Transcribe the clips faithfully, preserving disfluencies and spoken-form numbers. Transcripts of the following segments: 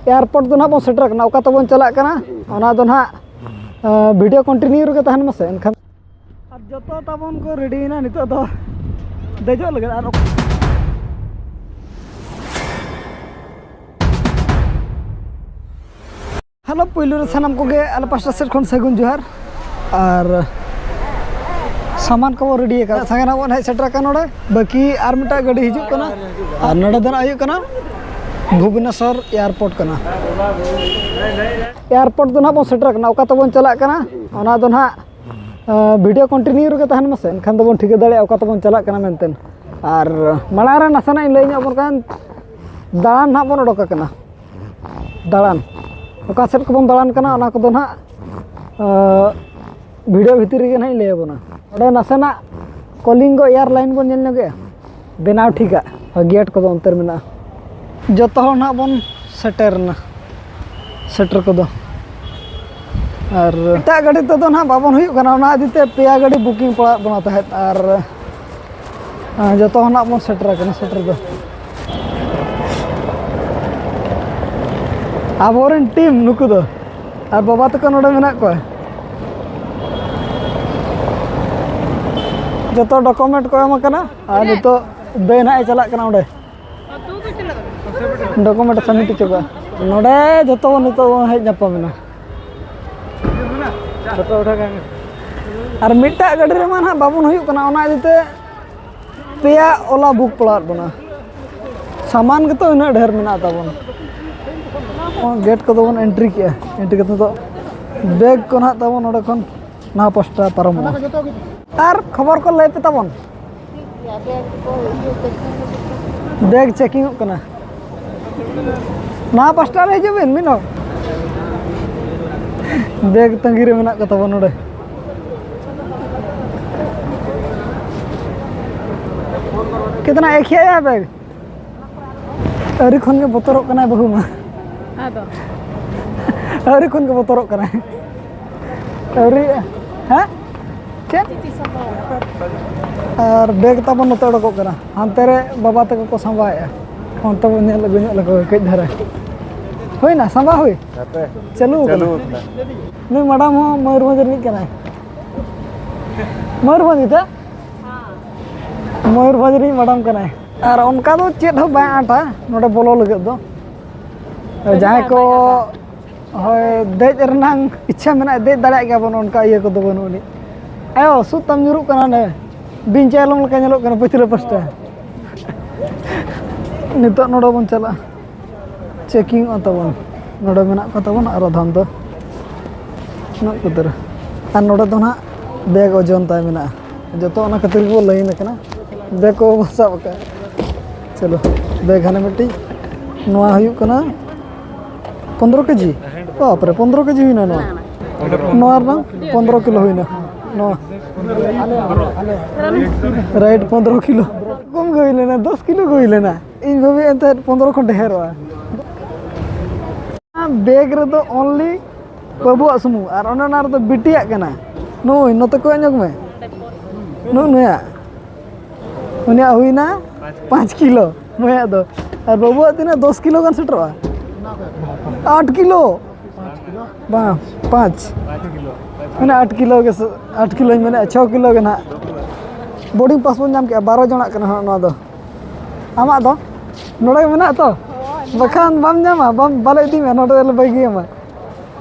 Airport ᱫᱚ ᱱᱟᱦᱟᱜ ᱵᱚᱱ ᱥᱮᱴᱮᱨ ᱠᱟᱱᱟ᱾ ᱚᱠᱟ ᱛᱮᱵᱚᱱ ᱪᱟᱞᱟᱜ ᱠᱟᱱᱟ, ᱚᱱᱟ ᱫᱚ ᱱᱟᱦᱟᱜ, ᱟᱸ, ᱵᱷᱤᱰᱤᱭᱳ ᱠᱚᱱᱴᱤᱱᱤᱭᱩ ᱨᱮᱜᱮ ᱛᱟᱦᱮᱱ ᱢᱟᱥᱮ᱾ ᱮᱱᱠᱷᱟᱱ ᱟᱨ ᱡᱚᱛᱚ ᱛᱟᱵᱚᱱ ᱠᱚ ᱨᱮᱰᱤᱭᱮᱱᱟ ᱱᱤᱛᱚᱜ ᱫᱚ ᱫᱮᱡᱚᱜ ᱞᱟᱹᱜᱤᱫ᱾ ᱟᱨ ᱦᱮᱞᱳ, ᱯᱩᱭᱞᱩ ᱨᱮ ᱥᱟᱱᱟᱢ ᱠᱚᱜᱮ ᱟᱞᱮ ᱯᱟᱥᱴᱟ ᱥᱮᱫ ᱠᱷᱚᱱ ᱥᱟᱹᱜᱩᱱ ᱡᱚᱦᱟᱨ᱾ ᱟᱨ ᱥᱟᱢᱟᱱ ᱠᱚᱵᱚᱱ ᱨᱮᱰᱤ ᱟᱠᱟᱫ, ᱥᱟᱸᱜᱮ ᱱᱟᱜ ᱵᱚᱱ ᱦᱮᱡ ᱥᱮᱴᱮᱨ ᱟᱠᱟᱱ ᱱᱚᱰᱮ᱾ ᱵᱟᱹᱠᱤ ᱟᱨ ᱢᱤᱫᱴᱟᱝ ᱜᱟᱹᱰᱤ ᱦᱤᱡᱩᱜ ᱠᱟᱱᱟ᱾ ᱟᱨ ᱱᱚᱰᱮ ᱫᱚ ᱱᱟᱜ ᱦᱩᱭᱩᱜ ᱠᱟᱱᱟ ᱵᱷᱩᱵᱽᱱᱮᱥᱚᱨ ᱮᱭᱟᱨᱯᱳᱨᱴ ᱠᱟᱱᱟ᱾ ᱮᱭᱟᱨᱯᱳᱨᱴ ᱫᱚ ᱱᱟᱜ ᱵᱚᱱ ᱥᱮᱴᱮᱨ ᱟᱠᱟᱱᱟ᱾ ᱚᱠᱟ ᱛᱮᱵᱚᱱ ᱪᱟᱞᱟᱜ ᱠᱟᱱᱟ, ᱚᱱᱟ ᱫᱚ ᱱᱟᱜ, ᱟᱸ, ᱵᱷᱤᱰᱤᱭᱳ ᱠᱚᱱᱴᱤᱱᱤᱭᱩ ᱨᱮᱜᱮ ᱛᱟᱦᱮᱱ ᱢᱟᱥᱮ, ᱮᱱᱠᱷᱟᱱ ᱫᱚᱵᱚᱱ ᱴᱷᱤᱠᱟᱹ ᱫᱟᱲᱮᱭᱟᱜᱼᱟ ᱚᱠᱟ ᱛᱮᱵᱚᱱ ᱪᱟᱞᱟᱜ ᱠᱟᱱᱟ ᱢᱮᱱᱛᱮ᱾ ᱟᱨ ᱢᱟᱲᱟᱝ ᱨᱮ ᱱᱟᱥᱮᱱᱟᱜ ᱤᱧ ᱞᱟᱹᱭ ᱧᱚᱜ ᱟᱵᱚᱱ ᱠᱟᱱ, ᱫᱟᱬᱟᱱ ᱱᱟᱜ ᱵᱚᱱ ᱚᱰᱚᱠ ᱟᱠᱟᱱᱟ᱾ ᱫᱟᱬᱟᱱ᱾ ᱚᱠᱟ ᱥᱮᱫ ᱠᱚᱵᱚᱱ ᱫᱟᱬᱟᱱ ᱠᱟᱱᱟ, ᱚᱱᱟ ᱠᱚᱫᱚ ᱱᱟᱦᱟᱜ, ᱟᱸ, ᱵᱷᱤᱰᱤᱭᱳ ᱵᱷᱤᱛᱤᱨ ᱨᱮᱜᱮ ᱱᱟᱦᱟᱜ ᱤᱧ ᱞᱟᱹᱭ ᱟᱵᱚᱱᱟ᱾ ᱚᱸᱰᱮ ᱱᱟᱥᱮᱱᱟᱜ ᱠᱚᱞᱤᱝᱜᱚ ᱮᱭᱟᱨᱞᱟᱭᱤᱱ ᱵᱚᱱ ᱧᱮᱞ ᱧᱚᱜᱮᱜᱼᱟ, ᱵᱮᱱᱟᱣ ᱴᱷᱤᱠᱟᱜ᱾ ᱦᱳᱭ, ᱜᱮᱴ ᱠᱚᱫᱚ ᱚᱱᱛᱮ ᱨᱮ ᱢᱮᱱᱟᱜᱼᱟ᱾ ᱡᱚᱛᱚ ᱦᱚᱲ ᱱᱟᱦᱟᱜ ᱵᱚᱱ ᱥᱮᱴᱮᱨ ᱮᱱᱟ, ᱥᱮᱴᱮᱨ ᱠᱚᱫᱚ᱾ ᱟᱨ ᱮᱴᱟᱜ ᱜᱟᱹᱰᱤ ᱛᱮᱫᱚ ᱱᱟᱦᱟᱜ ᱵᱟᱵᱚᱱ ᱦᱩᱭᱩᱜ ᱠᱟᱱᱟ, ᱚᱱᱟ ᱤᱫᱤ ᱛᱮ ᱯᱮᱭᱟ ᱜᱟᱹᱰᱤ ᱵᱩᱠᱤᱝ ᱯᱟᱲᱟᱜ ᱵᱚᱱᱟ ᱛᱟᱦᱮᱸᱫ᱾ ᱟᱨ ᱟᱨ ᱡᱚᱛᱚ ᱦᱚᱲ ᱱᱟᱜ ᱵᱚᱱ ᱥᱮᱴᱮᱨ ᱟᱠᱟᱱᱟ, ᱥᱮᱴᱮᱨ ᱫᱚ᱾ ᱟᱵᱚᱨᱮᱱ ᱴᱤᱢ ᱱᱩᱠᱩ ᱫᱚ, ᱟᱨ ᱵᱟᱵᱟ ᱛᱟᱠᱚ ᱱᱚᱰᱮ ᱢᱮᱱᱟᱜ ᱠᱚᱣᱟ᱾ ᱡᱚᱛᱚ ᱰᱚᱠᱩᱢᱮᱱᱴ ᱠᱚ ᱮᱢ ᱟᱠᱟᱱᱟ, ᱟᱨ ᱱᱤᱛᱚᱜ ᱫᱟᱹᱭ ᱱᱟᱜ ᱮ ᱪᱟᱞᱟᱜ ᱠᱟᱱᱟ ᱚᱸᱰᱮ᱾ ᱰᱚᱠᱩᱢᱮᱱᱴ ᱥᱟᱵᱢᱤᱴ ᱦᱚᱪᱚ ᱠᱟᱜᱼᱟ᱾ ᱱᱚᱰᱮ ᱡᱚᱛᱚ ᱵᱚᱱ ᱱᱤᱛᱚᱜ ᱵᱚᱱ ᱦᱮᱡ ᱧᱟᱯᱟᱢ ᱮᱱᱟ᱾ ᱟᱨ ᱢᱤᱫᱴᱟᱜ ᱜᱟᱹᱰᱤ ᱨᱮᱢᱟ ᱱᱟᱦᱟᱜ ᱵᱟᱵᱚᱱ ᱦᱩᱭᱩᱜ ᱠᱟᱱᱟ, ᱚᱱᱟ ᱤᱫᱤ ᱛᱮ ᱯᱮᱭᱟ ᱳᱞᱟ ᱵᱩᱠ ᱯᱟᱲᱟᱣᱟᱫ ᱵᱚᱱᱟ᱾ ᱥᱟᱢᱟᱱ ᱜᱮᱛᱚ ᱩᱱᱟᱹᱜ ᱰᱷᱮᱨ ᱢᱮᱱᱟᱜ ᱛᱟᱵᱚᱱ᱾ ᱜᱮᱴ ᱠᱚᱫᱚ ᱵᱚᱱ ᱮᱱᱴᱨᱤ ᱠᱮᱜᱼᱟ᱾ ᱮᱱᱴᱨᱤ ᱠᱟᱛᱮ ᱫᱚ ᱵᱮᱜᱽ ᱠᱚ ᱱᱟᱦᱟᱜ ᱛᱟᱵᱚᱱ ᱱᱚᱰᱮ ᱠᱷᱚᱱ ᱱᱚᱣᱟ ᱯᱟᱥᱴᱟ ᱯᱟᱨᱚᱢᱚᱜᱼᱟ᱾ ᱟᱨ ᱠᱷᱚᱵᱚᱨ ᱠᱚ ᱞᱟᱹᱭ ᱯᱮ ᱛᱟᱵᱚᱱ᱾ ᱵᱮᱜᱽ ᱪᱮᱠᱤᱝᱚᱜ ᱠᱟᱱᱟ᱾ ᱱᱚᱣᱟ ᱯᱟᱥᱴᱟ ᱨᱮ ᱦᱤᱡᱩᱜ ᱵᱤᱱ, ᱢᱤᱫ ᱦᱚᱲ᱾ ᱵᱮᱜᱽ ᱛᱟᱺᱜᱤ ᱨᱮ ᱢᱮᱱᱟᱜ ᱠᱚ ᱛᱟᱵᱚᱱ ᱱᱚᱰᱮ᱾ कितना, एक ही आया बैग? ᱟᱹᱣᱨᱤ ᱠᱷᱚᱱ ᱜᱮ ᱵᱚᱛᱚᱨᱚᱜ ᱠᱟᱱᱟᱭ ᱵᱟᱹᱦᱩ ᱢᱟ᱾ ᱟᱫᱚ ᱟᱹᱣᱨᱤ ᱠᱷᱚᱱ ᱜᱮ ᱵᱚᱛᱚᱨᱚᱜ ᱠᱟᱱᱟᱭ᱾ ᱟᱹᱣᱨᱤ, ᱦᱮᱸ? ᱪᱮᱫ? ᱟᱨ ᱵᱮᱜᱽ ᱛᱟᱵᱚᱱ ᱱᱚᱛᱮ ᱚᱰᱚᱠᱚᱜ ᱠᱟᱱᱟ, ᱦᱟᱱᱛᱮ ᱨᱮ ᱵᱟᱵᱟ ᱛᱟᱠᱚ ᱠᱚ ᱥᱟᱸᱵᱟᱣᱮᱫᱼᱟ᱾ ᱚᱱᱛᱮ ᱵᱚᱱ ᱧᱮᱞ ᱟᱹᱜᱩ ᱧᱚᱜ ᱞᱮᱠᱚ ᱜᱮ ᱠᱟᱹᱡ ᱫᱷᱟᱨᱟ᱾ ᱦᱩᱭᱱᱟ, ᱥᱟᱢᱵᱟ ᱦᱩᱭ᱾ ᱦᱟᱯᱮ᱾ ᱪᱟᱹᱞᱩ ᱟᱠᱟᱱᱟ᱾ ᱪᱟᱹᱞᱩ ᱟᱠᱟᱱᱟ᱾ ᱱᱩᱭ ᱢᱟᱰᱟᱢ ᱦᱚᱸ ᱢᱚᱭᱩᱨᱵᱷᱚᱸᱡᱽ ᱨᱤᱱᱤᱡ ᱠᱟᱱᱟᱭ᱾ ᱢᱚᱭᱩᱨᱵᱷᱚᱸᱡᱽ ᱜᱮᱛᱚ? ᱢᱚᱭᱩᱨᱵᱷᱚᱸᱡᱽ ᱨᱤᱱᱤᱡ ᱢᱟᱰᱟᱢ ᱠᱟᱱᱟᱭ᱾ ᱟᱨ ᱚᱱᱠᱟ ᱫᱚ ᱪᱮᱫ ᱦᱚᱸ ᱵᱟᱭ ᱟᱸᱴᱟ ᱱᱚᱰᱮ ᱵᱚᱞᱚ ᱞᱟᱹᱜᱤᱫ ᱫᱚ᱾ ᱡᱟᱦᱟᱸᱭ ᱠᱚ ᱦᱳᱭ, ᱫᱮᱡ ᱨᱮᱱᱟᱝ ᱤᱪᱪᱷᱟ ᱢᱮᱱᱟᱜᱼᱟ, ᱫᱮᱡ ᱫᱟᱲᱮᱭᱟᱜ ᱜᱮᱭᱟ ᱵᱚᱱ, ᱚᱱᱠᱟ ᱤᱭᱟᱹ ᱠᱚᱫᱚ ᱵᱟᱹᱱᱩᱜ ᱟᱹᱱᱤᱡ᱾ ᱟᱭᱳ, ᱥᱩᱫ ᱛᱟᱢ ᱧᱩᱨᱩᱜ ᱠᱟᱱᱟ ᱚᱸᱰᱮ᱾ ᱵᱤᱧ ᱪᱟᱭᱞᱚᱢ ᱞᱮᱠᱟ ᱧᱮᱞᱚᱜ ᱠᱟᱱᱟ ᱯᱟᱹᱪᱷᱞᱟᱹ ᱯᱟᱥᱴᱟ᱾ ᱱᱤᱛᱚᱜ ᱱᱚᱰᱮ ᱵᱚᱱ ᱪᱟᱞᱟᱜᱼᱟ᱾ ᱪᱮᱠᱤᱝ ᱚᱜ ᱛᱟᱵᱚᱱ᱾ ᱱᱚᱰᱮ ᱢᱮᱱᱟᱜ ᱠᱚ ᱛᱟᱵᱚᱱᱟ ᱟᱨ ᱟᱫᱷᱟᱱ ᱫᱚ ᱱᱩᱜ ᱩᱛᱟᱹᱨ᱾ ᱟᱨ ᱱᱚᱰᱮ ᱫᱚ ᱱᱟᱦᱟᱜ ᱵᱮᱜᱽ ᱳᱡᱚᱱ ᱛᱟᱭ ᱢᱮᱱᱟᱜᱼᱟ᱾ ᱡᱚᱛᱚ ᱚᱱᱟ ᱠᱷᱟᱹᱛᱤᱨ ᱜᱮᱵᱚ ᱞᱟᱭᱤᱱ ᱟᱠᱟᱱᱟ᱾ ᱵᱮᱜᱽ ᱠᱚ ᱥᱟᱵ ᱟᱠᱟᱫᱼᱟ᱾ ᱪᱚᱞᱚ, ᱵᱮᱜᱽ ᱦᱟᱱᱮ ᱢᱤᱫᱴᱤᱡ᱾ ᱱᱚᱣᱟ ᱦᱩᱭᱩᱜ ᱠᱟᱱᱟ ᱯᱚᱱᱫᱽᱨᱚ ᱠᱮᱡᱤ᱾ ᱵᱟᱯᱨᱮ, ᱯᱚᱱᱫᱽᱨᱚ ᱠᱮᱡᱤ ᱦᱩᱭᱱᱟ ᱱᱚᱣᱟ᱾ ᱱᱚᱣᱟ ᱨᱮᱱᱟᱜ ᱯᱚᱱᱫᱽᱨᱚ ᱠᱤᱞᱳ ᱦᱩᱭᱱᱟ᱾ ᱱᱚᱣᱟ ᱨᱟᱭᱤᱰ ᱯᱚᱱᱫᱽᱨᱚ ᱠᱤᱞᱳ᱾ ᱠᱚᱢ ᱜᱮ ᱦᱩᱭ ᱞᱮᱱᱟ, ᱫᱚᱥ ᱠᱤᱞᱳ ᱜᱮ ᱦᱩᱭ ᱞᱮᱱᱟ᱾ ᱤᱧ ᱵᱷᱟᱵᱤᱭᱮᱫ ᱛᱟᱦᱮᱸᱫ ᱯᱚᱱᱫᱽᱨᱚ ᱠᱷᱚᱱ ᱰᱷᱮᱨᱚᱜᱼᱟ᱾ ᱵᱮᱜᱽ ᱨᱮᱫᱚ only ᱵᱟᱹᱵᱩᱣᱟᱜ ᱥᱩᱢᱩᱝ, ᱟᱨ ᱚᱱᱮ ᱚᱱᱟ ᱨᱮᱫᱚ ᱵᱤᱴᱤᱭᱟᱜ ᱠᱟᱱᱟ᱾ ᱱᱩᱭ ᱱᱚᱛᱮ ᱠᱚᱭᱚᱜ ᱧᱚᱜ ᱢᱮ, ᱱᱩᱜ ᱱᱩᱭᱟᱜ, ᱩᱱᱤᱭᱟᱜ ᱦᱩᱭᱱᱟ ᱯᱟᱸᱪ ᱠᱤᱞᱳ ᱢᱟᱹᱭᱟᱜ ᱫᱚ, ᱟᱨ ᱵᱟᱹᱵᱩᱣᱟᱜ ᱛᱤᱱᱟᱹᱜ, ᱫᱚᱥ ᱠᱤᱞᱳ ᱜᱟᱱ ᱥᱮᱴᱮᱨᱚᱜᱼᱟ? ᱟᱴ ᱠᱤᱞᱳ᱾ ᱵᱟᱝ, ᱯᱟᱸᱪ᱾ ᱢᱟᱱᱮ ᱟᱴ ᱠᱤᱞᱳ ᱜᱮ ᱥᱮ, ᱟᱴ ᱠᱤᱞᱳᱧ ᱢᱮᱱᱮᱫᱼᱟ, ᱪᱷᱚ ᱠᱤᱞᱳ ᱜᱮ ᱱᱟᱦᱟᱜ᱾ ᱵᱳᱨᱰᱤᱝ ᱯᱟᱥ ᱵᱚᱱ ᱧᱟᱢ ᱠᱮᱜᱼᱟ, ᱵᱟᱨᱚ ᱡᱚᱱᱟᱜ ᱠᱟᱱᱟ ᱦᱟᱸᱜ ᱱᱚᱣᱟ ᱫᱚ᱾ ᱟᱢᱟᱜ ᱫᱚ ᱱᱚᱰᱮ ᱜᱮ ᱢᱮᱱᱟᱜ ᱛᱚ? ᱵᱟᱠᱷᱟᱱ ᱵᱟᱢ ᱧᱟᱢᱟ, ᱵᱟᱢ, ᱵᱟᱞᱮ ᱤᱫᱤ ᱢᱮᱭᱟ, ᱱᱚᱰᱮ ᱫᱚᱞᱮ ᱵᱟᱹᱜᱤᱭᱟᱢᱟ᱾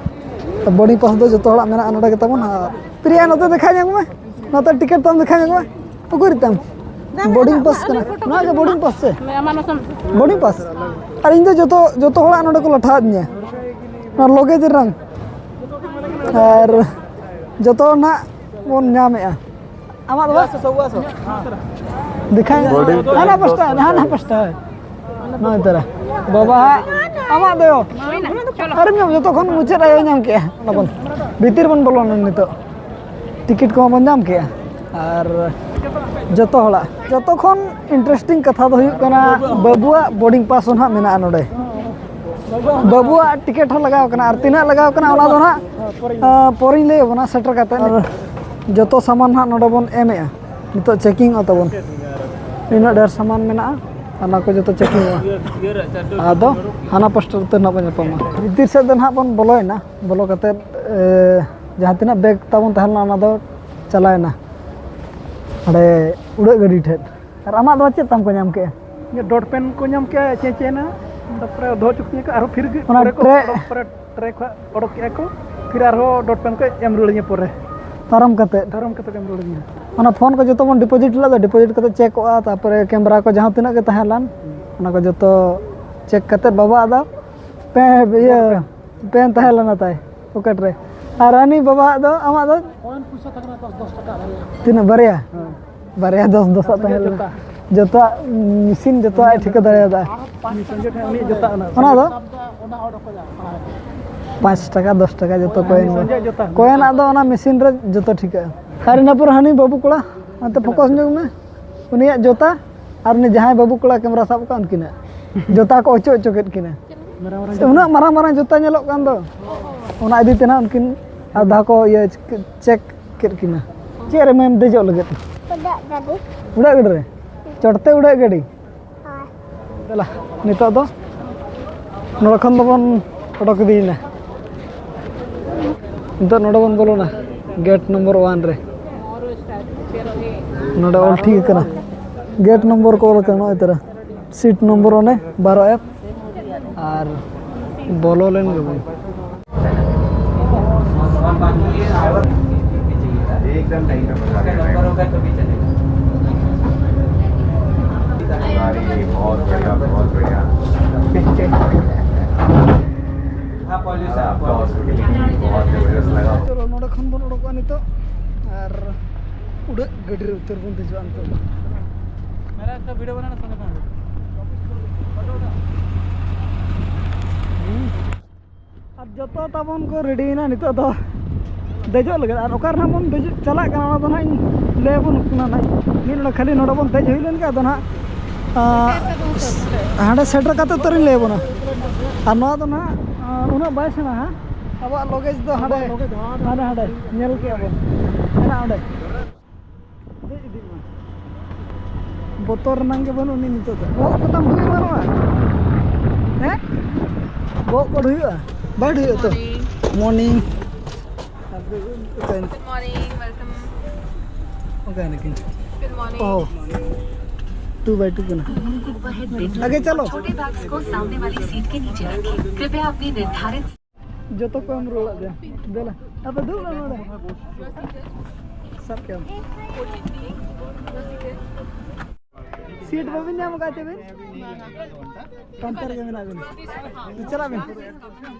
ᱵᱳᱨᱰᱤᱝ ᱯᱟᱥ ᱫᱚ ᱡᱚᱛᱚ ᱦᱚᱲᱟᱜ ᱢᱮᱱᱟᱜᱼᱟ ᱱᱚᱰᱮ ᱜᱮ ᱛᱟᱵᱚᱱ᱾ ᱟᱨ ᱯᱨᱤᱭᱟ, ᱱᱚᱛᱮ ᱫᱮᱠᱷᱟ ᱧᱚᱜ ᱢᱮ, ᱱᱚᱛᱮ ᱴᱤᱠᱤᱴ ᱛᱟᱢ ᱫᱮᱠᱷᱟ ᱧᱚᱜ ᱢᱮ᱾ ᱩᱠᱩᱨ ᱛᱟᱢ? ᱵᱳᱨᱰᱤᱝ ᱯᱟᱥ ᱠᱟᱱᱟ᱾ ᱱᱚᱣᱟ ᱜᱮ ᱵᱳᱨᱰᱤᱝ ᱯᱟᱥ ᱥᱮ? ᱵᱳᱨᱰᱤᱝ ᱯᱟᱥ᱾ ᱟᱨ ᱤᱧ ᱫᱚ ᱡᱚᱛᱚ, ᱡᱚᱛᱚ ᱦᱚᱲᱟᱜ ᱱᱚᱰᱮ ᱠᱚ ᱞᱟᱴᱷᱟ ᱟᱫᱤᱧᱟ᱾ ᱱᱚᱣᱟ ᱞᱚᱜᱮᱡᱽ ᱨᱮᱱᱟᱝ᱾ ᱟᱨ ᱡᱚᱛᱚ ᱱᱟᱜ ᱵᱚᱱ ᱧᱟᱢᱮᱜᱼᱟ᱾ ᱟᱢᱟᱜ ᱫᱚ ᱵᱟᱝ? ᱫᱮᱠᱷᱟᱭ᱾ ᱵᱳᱨᱰᱤᱝ ᱦᱟᱱᱟ ᱯᱟᱥᱴᱟ, ᱦᱟᱱᱟ ᱯᱟᱥᱴᱟ᱾ ᱱᱚᱜᱼᱚᱭ ᱛᱟᱨᱟ᱾ ᱵᱟᱵᱟ ᱦᱟᱜ, ᱟᱢᱟᱜ ᱫᱚ᱾ ᱟᱨᱮᱢ ᱧᱟᱢ, ᱡᱚᱛᱚ ᱠᱷᱚᱱ ᱢᱩᱪᱟᱹᱫ ᱟᱭᱳ ᱧᱟᱢ ᱠᱮᱜᱼᱟ᱾ ᱚᱱᱟ ᱵᱚᱱ ᱵᱷᱤᱛᱤᱨ ᱵᱚᱱ ᱵᱚᱞᱚᱱᱟ ᱱᱤᱛᱚᱜ᱾ ᱴᱤᱠᱤᱴ ᱠᱚᱦᱚᱸ ᱵᱚᱱ ᱧᱟᱢ ᱠᱮᱜᱼᱟ᱾ ᱟᱨ ᱡᱚᱛᱚ ᱦᱚᱲᱟᱜ, ᱡᱚᱛᱚ ᱠᱷᱚᱱ interesting ᱠᱟᱛᱷᱟ ᱫᱚ ᱦᱩᱭᱩᱜ ᱠᱟᱱᱟ, ᱵᱟᱹᱵᱩᱣᱟᱜ ᱵᱳᱨᱰᱤᱝ ᱯᱟᱥ ᱦᱚᱸ ᱱᱟᱦᱟᱜ ᱢᱮᱱᱟᱜᱼᱟ ᱱᱚᱰᱮ᱾ ᱵᱟᱹᱵᱩᱣᱟᱜ ᱴᱤᱠᱤᱴ ᱦᱚᱸ ᱞᱟᱜᱟᱣ ᱠᱟᱱᱟ, ᱟᱨ ᱛᱤᱱᱟᱹᱜ ᱞᱟᱜᱟᱣ ᱠᱟᱱᱟ ᱚᱱᱟ ᱫᱚ ᱱᱟᱦᱟᱜ, ᱟᱸ, ᱯᱚᱨᱮᱧ ᱞᱟᱹᱭ ᱟᱵᱚᱱᱟ ᱥᱮᱴᱮᱨ ᱠᱟᱛᱮ᱾ ᱟᱨ ᱡᱚᱛᱚ ᱥᱟᱢᱟᱱ ᱱᱟᱦᱟᱜ ᱱᱚᱰᱮ ᱵᱚᱱ ᱮᱢᱮᱜᱼᱟ, ᱱᱤᱛᱚᱜ ᱪᱮᱠᱤᱝ ᱚᱜ ᱛᱟᱵᱚᱱ᱾ ᱱᱤᱱᱟᱹᱜ ᱰᱷᱮᱨ ᱥᱟᱢᱟᱱ ᱢᱮᱱᱟᱜᱼᱟ᱾ ᱚᱱᱟ ᱠᱚ ᱡᱚᱛᱚ ᱪᱮᱠ ᱦᱩᱭᱩᱜᱼᱟ᱾ ᱟᱫᱚ ᱦᱟᱱᱟ ᱯᱳᱥᱴᱟᱨ ᱛᱮ ᱱᱟᱜ ᱵᱚᱱ ᱧᱟᱯᱟᱢᱟ᱾ ᱵᱷᱤᱛᱤᱨ ᱥᱮᱫ ᱫᱚ ᱱᱟᱦᱟᱜ ᱵᱚᱱ ᱵᱚᱞᱚᱭᱮᱱᱟ᱾ ᱵᱚᱞᱚ ᱠᱟᱛᱮᱫ, ᱮ, ᱡᱟᱦᱟᱸ ᱛᱤᱱᱟᱹᱜ ᱵᱮᱜᱽ ᱛᱟᱵᱚᱱ ᱛᱟᱦᱮᱸ ᱞᱮᱱᱟ, ᱚᱱᱟ ᱫᱚ ᱪᱟᱞᱟᱣᱮᱱᱟ ᱦᱟᱸᱰᱮ ᱩᱰᱟᱹᱜ ᱜᱟᱹᱰᱤ ᱴᱷᱮᱱ᱾ ᱟᱨ ᱟᱢᱟᱜ ᱫᱚ ᱪᱮᱫ ᱛᱟᱢ ᱠᱚ ᱧᱟᱢ ᱠᱮᱜᱼᱟ? ᱤᱧᱟᱹᱜ ᱰᱚᱴ ᱯᱮᱱ ᱠᱚ ᱧᱟᱢ ᱠᱮᱜᱼᱟ, ᱪᱮᱸᱪᱮᱱᱟ, ᱛᱟᱨᱯᱚᱨᱮ ᱫᱚᱦᱚ ᱦᱚᱪᱚ ᱠᱤᱧᱟ ᱠᱚ, ᱟᱨᱦᱚᱸ ᱯᱷᱤᱨ ᱜᱮ ᱚᱱᱟ ᱯᱚᱨᱮ ᱠᱚ ᱴᱨᱮ- ᱚᱰᱚᱠ, ᱯᱚᱨᱮ ᱴᱨᱮ ᱠᱷᱚᱱ ᱚᱰᱚᱠ ᱠᱮᱜᱼᱟ ᱠᱚ, ᱯᱷᱤᱨ ᱟᱨᱦᱚᱸ ᱰᱚᱴ ᱯᱮᱱ ᱠᱚ ᱮᱢ ᱨᱩᱣᱟᱹᱲᱤᱧᱟ ᱯᱚᱨᱮ᱾ ᱯᱟᱨᱚᱢ ᱠᱟᱛᱮᱫ? ᱯᱟᱨᱚᱢ ᱠᱟᱛᱮ ᱠᱚ ᱮᱢ ᱨᱩᱣᱟᱹᱲᱤᱧᱟ᱾ ᱚᱱᱟ ᱯᱷᱳᱱ ᱠᱚ ᱡᱚᱛᱚ ᱵᱚᱱ ᱰᱤᱯᱚᱡᱤᱴ ᱞᱮᱫ ᱫᱚ, ᱰᱤᱯᱚᱡᱤᱴ ᱠᱟᱛᱮ ᱪᱮᱠᱚᱜᱼᱟ, ᱛᱟᱨᱯᱚᱨᱮ ᱠᱮᱢᱮᱨᱟ ᱠᱚ ᱡᱟᱦᱟᱸ ᱛᱤᱱᱟᱹᱜ ᱜᱮ ᱛᱟᱦᱮᱸ ᱞᱮᱱ, ᱚᱱᱟ ᱠᱚ ᱡᱚᱛᱚ ᱪᱮᱠ ᱠᱟᱛᱮ ᱵᱟᱵᱟ ᱟᱫᱚ ᱯᱮ, ᱤᱭᱟᱹ, ᱯᱮᱱ ᱛᱟᱦᱮᱸ ᱞᱮᱱᱟ ᱛᱟᱭ ᱯᱚᱠᱮᱴ ᱨᱮ᱾ ᱟᱨ ᱦᱟᱹᱱᱤ ᱵᱟᱵᱟᱣᱟᱜ ᱫᱚ, ᱟᱢᱟᱜ ᱫᱚ? ᱠᱚᱭᱮᱱ ᱯᱩᱭᱥᱟᱹ ᱛᱟᱦᱮᱸ ᱠᱟᱱᱟ ᱫᱚᱥ, ᱫᱚᱥ ᱴᱟᱠᱟ ᱵᱟᱨᱭᱟ᱾ ᱛᱤᱱᱟᱹᱜ, ᱵᱟᱨᱭᱟ? ᱦᱮᱸ᱾ ᱵᱟᱨᱭᱟ ᱫᱚᱥ ᱫᱚᱥᱟᱜ ᱛᱟᱦᱮᱸ ᱞᱮᱱᱟ᱾ ᱡᱚᱛᱟ᱾ ᱡᱚᱛᱚᱣᱟᱜ, ᱢᱮᱥᱤᱱ ᱡᱚᱛᱚᱣᱟᱜ ᱮ ᱴᱷᱤᱠᱟᱹ ᱫᱟᱲᱮᱭᱟᱫᱟ᱾ ᱩᱱᱤ ᱥᱚᱸᱡᱚᱭ ᱴᱷᱮᱱ ᱩᱱᱤᱭᱟᱜ ᱡᱚᱛᱟ ᱚᱱᱟ᱾ ᱚᱱᱟ ᱫᱚ? ᱯᱟᱸᱪ ᱴᱟᱠᱟ, ᱫᱚᱥ ᱴᱟᱠᱟ ᱡᱚᱛᱚ ᱠᱚᱭᱮᱱ ᱫᱚ᱾ ᱥᱚᱸᱡᱚᱭ ᱡᱚᱛᱟ᱾ ᱠᱚᱭᱮᱱᱟᱜ ᱫᱚ ᱚᱱᱟ ᱢᱮᱥᱤᱱ ᱨᱮ ᱡᱚᱛᱚ ᱴᱷᱤᱠᱟᱹᱜᱼᱟ᱾ ᱟᱨ ᱤᱱᱟᱹ ᱯᱚᱨ ᱦᱟᱹᱱᱤ ᱵᱟᱹᱵᱩ ᱠᱚᱲᱟ, ᱚᱱᱛᱮ ᱯᱷᱳᱠᱟᱥ ᱧᱚᱜ ᱢᱮ᱾ ᱩᱱᱤᱭᱟᱜ ᱡᱚᱛᱟ ᱟᱨ ᱩᱱᱤ ᱡᱟᱦᱟᱸᱭ ᱵᱟᱹᱵᱩ ᱠᱚᱲᱟ ᱠᱮᱢᱮᱨᱟ ᱥᱟᱵ ᱟᱠᱟᱫ, ᱩᱱᱠᱤᱱᱟᱜ ᱡᱚᱛᱟ ᱠᱚ ᱚᱪᱚᱜ ᱚᱪᱚ ᱠᱮᱫ ᱠᱤᱱᱟ᱾ ᱢᱟᱨᱟᱝ ᱢᱟᱨᱟᱝ ᱥᱮ ᱩᱱᱟᱹᱜ ᱢᱟᱨᱟᱝ ᱢᱟᱨᱟᱝ ᱡᱚᱛᱟ ᱧᱮᱞᱚᱜ ᱠᱟᱱ ᱫᱚ, ᱚᱱᱟ ᱤᱫᱤ ᱛᱮ ᱱᱟᱜ ᱩᱱᱠᱤᱱ ᱟᱨ ᱫᱷᱟᱣ ᱠᱚ ᱤᱭᱟᱹ ᱪᱮᱠ ᱠᱮᱫ ᱠᱤᱱᱟ᱾ ᱪᱮᱫ ᱨᱮ ᱢᱮᱢ ᱫᱮᱡᱚᱜ ᱞᱟᱹᱜᱤᱫ? ᱩᱰᱟᱹᱜ ᱜᱟᱹᱰᱤ᱾ ᱩᱰᱟᱹᱜ ᱜᱟᱹᱰᱤ ᱨᱮ? ᱪᱚᱴᱛᱮ ᱩᱰᱟᱹᱜ ᱜᱟᱹᱰᱤ? ᱦᱳᱭ᱾ ᱫᱮᱞᱟ, ᱱᱤᱛᱚᱜ ᱫᱚ ᱱᱚᱰᱮ ᱠᱷᱚᱱ ᱫᱚᱵᱚᱱ ᱚᱰᱚᱠ ᱤᱫᱤᱭᱮᱱᱟ᱾ ᱱᱤᱛᱚᱜ ᱱᱚᱰᱮ ᱵᱚᱱ ᱵᱚᱞᱚᱱᱟ, ᱜᱮᱴ ᱱᱚᱢᱵᱚᱨ ᱚᱣᱟᱱ ᱨᱮ᱾ ᱱᱚᱰᱮ ᱚᱞ ᱴᱷᱤᱠ ᱟᱠᱟᱱᱟ, ᱜᱮᱴ ᱱᱚᱢᱵᱚᱨ ᱠᱚ ᱚᱞ ᱟᱠᱟᱱᱟ ᱱᱚᱜᱼᱚᱭ ᱛᱟᱨᱟ᱾ ᱥᱤᱴ ᱱᱚᱢᱵᱚᱨ ᱚᱱᱮ ᱵᱟᱨᱚ ᱮᱯᱷ, ᱟᱨ ᱵᱚᱞᱚ ᱞᱮᱱ ᱜᱮᱵᱚᱱ᱾ एकदम टाइम पे पहुंचा देंगे। अरे, बहुत बढ़िया, बहुत बढ़िया। हाँ, बहुत जबरदस्त लगा। ᱪᱚᱞᱚ, ᱱᱚᱰᱮ ᱠᱷᱚᱱ ᱵᱚᱱ ᱚᱰᱚᱠᱚᱜᱼᱟ ᱱᱤᱛᱚᱜ, ᱟᱨ ᱩᱰᱟᱹᱜ ᱜᱟᱹᱰᱤ ᱨᱮ ᱩᱛᱟᱹᱨ ᱵᱚᱱ ᱫᱮᱡᱚᱜᱼᱟ ᱱᱤᱛᱚᱜ ᱫᱚ᱾ मेरा एक वीडियो बनाना संगे संगे। ᱟᱨ ᱡᱚᱛᱚ ᱛᱟᱵᱚᱱ ᱠᱚ ᱨᱮᱰᱤᱭᱮᱱᱟ ᱱᱤᱛᱚᱜ ᱫᱚ ᱫᱮᱡᱚᱜ ᱞᱟᱹᱜᱤᱫ᱾ ᱟᱨ ᱚᱠᱟ ᱨᱮ ᱱᱟᱦᱟᱜ ᱵᱚᱱ ᱫᱮᱡᱚᱜ ᱪᱟᱞᱟᱜ ᱠᱟᱱᱟ, ᱚᱱᱟ ᱫᱚ ᱱᱟᱦᱟᱜ ᱤᱧ ᱞᱟᱹᱭ ᱟᱵᱚᱱ ᱠᱟᱱᱟ ᱱᱟᱦᱟᱜ᱾ ᱢᱤᱫ ᱱᱚᱰᱮ ᱠᱷᱟᱹᱞᱤ ᱱᱚᱰᱮ ᱵᱚᱱ ᱫᱮᱡ ᱦᱩᱭ ᱞᱮᱱ ᱜᱮ, ᱟᱫᱚ ᱱᱟᱦᱟᱜ, ᱟᱸ, ᱦᱟᱸᱰᱮ ᱥᱮᱴᱮᱨ ᱠᱟᱛᱮ ᱩᱛᱟᱹᱨᱤᱧ ᱞᱟᱹᱭ ᱟᱵᱚᱱᱟ᱾ ᱟᱨ ᱱᱚᱣᱟ ᱫᱚ ᱱᱟᱦᱟᱜ, ᱟᱸ, ᱩᱱᱟᱹᱜ ᱵᱟᱭ ᱥᱮᱬᱟᱣᱟ᱾ ᱟᱵᱚᱣᱟᱜ ᱞᱚᱜᱮᱡᱽ ᱫᱚ ᱦᱟᱸᱰᱮ, ᱦᱟᱸᱰᱮ, ᱦᱟᱸᱰᱮ ᱧᱮᱞ ᱠᱮᱜᱼᱟ ᱵᱚᱱ, ᱢᱮᱱᱟᱜᱼᱟ ᱚᱸᱰᱮ᱾ ᱫᱮᱡ ᱤᱫᱤᱜ ᱢᱟ᱾ ᱵᱚᱛᱚᱨ ᱨᱮᱱᱟᱜ ᱜᱮ ᱵᱟᱹᱱᱩᱜ ᱟᱹᱱᱤᱡ ᱱᱤᱛᱚᱜ ᱫᱚ᱾ ᱵᱚᱦᱚᱜ ᱠᱚ ᱛᱟᱢ ᱰᱷᱩᱭᱩᱜ ᱵᱟᱹᱱᱩᱜᱼᱟ? ᱦᱮᱸ? ᱵᱚᱦᱚᱜ ᱠᱚ ᱰᱷᱩᱭᱩᱜᱼᱟ? ᱵᱟᱭ ᱰᱷᱩᱭᱩᱜᱼᱟ ᱛᱚ? ᱢᱚᱨᱱᱤᱝ᱾ ᱢᱚᱨᱱᱤᱝ᱾ ᱚᱠᱟᱭᱮᱱᱟ? Good morning, welcome. ᱚᱠᱟᱭᱮᱱᱟ ᱠᱤᱱ? Good morning. ᱚ, ᱴᱩ ᱵᱟᱭ ᱴᱩ ᱠᱟᱱᱟ᱾ ᱟᱜᱮ ᱪᱟᱞᱚ᱾ छोटे बैग्स को सामने वाली सीट के नीचे रखें। कृपया अपनी निर्धारित ᱡᱚᱛᱚ ᱠᱚ ᱮᱢ ᱨᱩᱣᱟᱹᱲᱟᱫ ᱞᱮᱭᱟ᱾ ᱫᱮᱞᱟ, ᱟᱯᱮ ᱫᱩᱲᱩᱵ ᱞᱮ ᱱᱚᱰᱮ᱾ ᱥᱟᱵ ᱠᱮᱜᱼᱟᱢ᱾ ᱥᱤᱴ ᱵᱟᱵᱤᱱ ᱧᱟᱢ ᱟᱠᱟᱫ ᱪᱮ ᱵᱤᱱ? ᱯᱟᱱᱛᱮ ᱨᱮᱜᱮ ᱢᱮᱱᱟᱜ ᱵᱤᱱᱟ᱾ ᱪᱟᱞᱟᱜ ᱵᱤᱱ᱾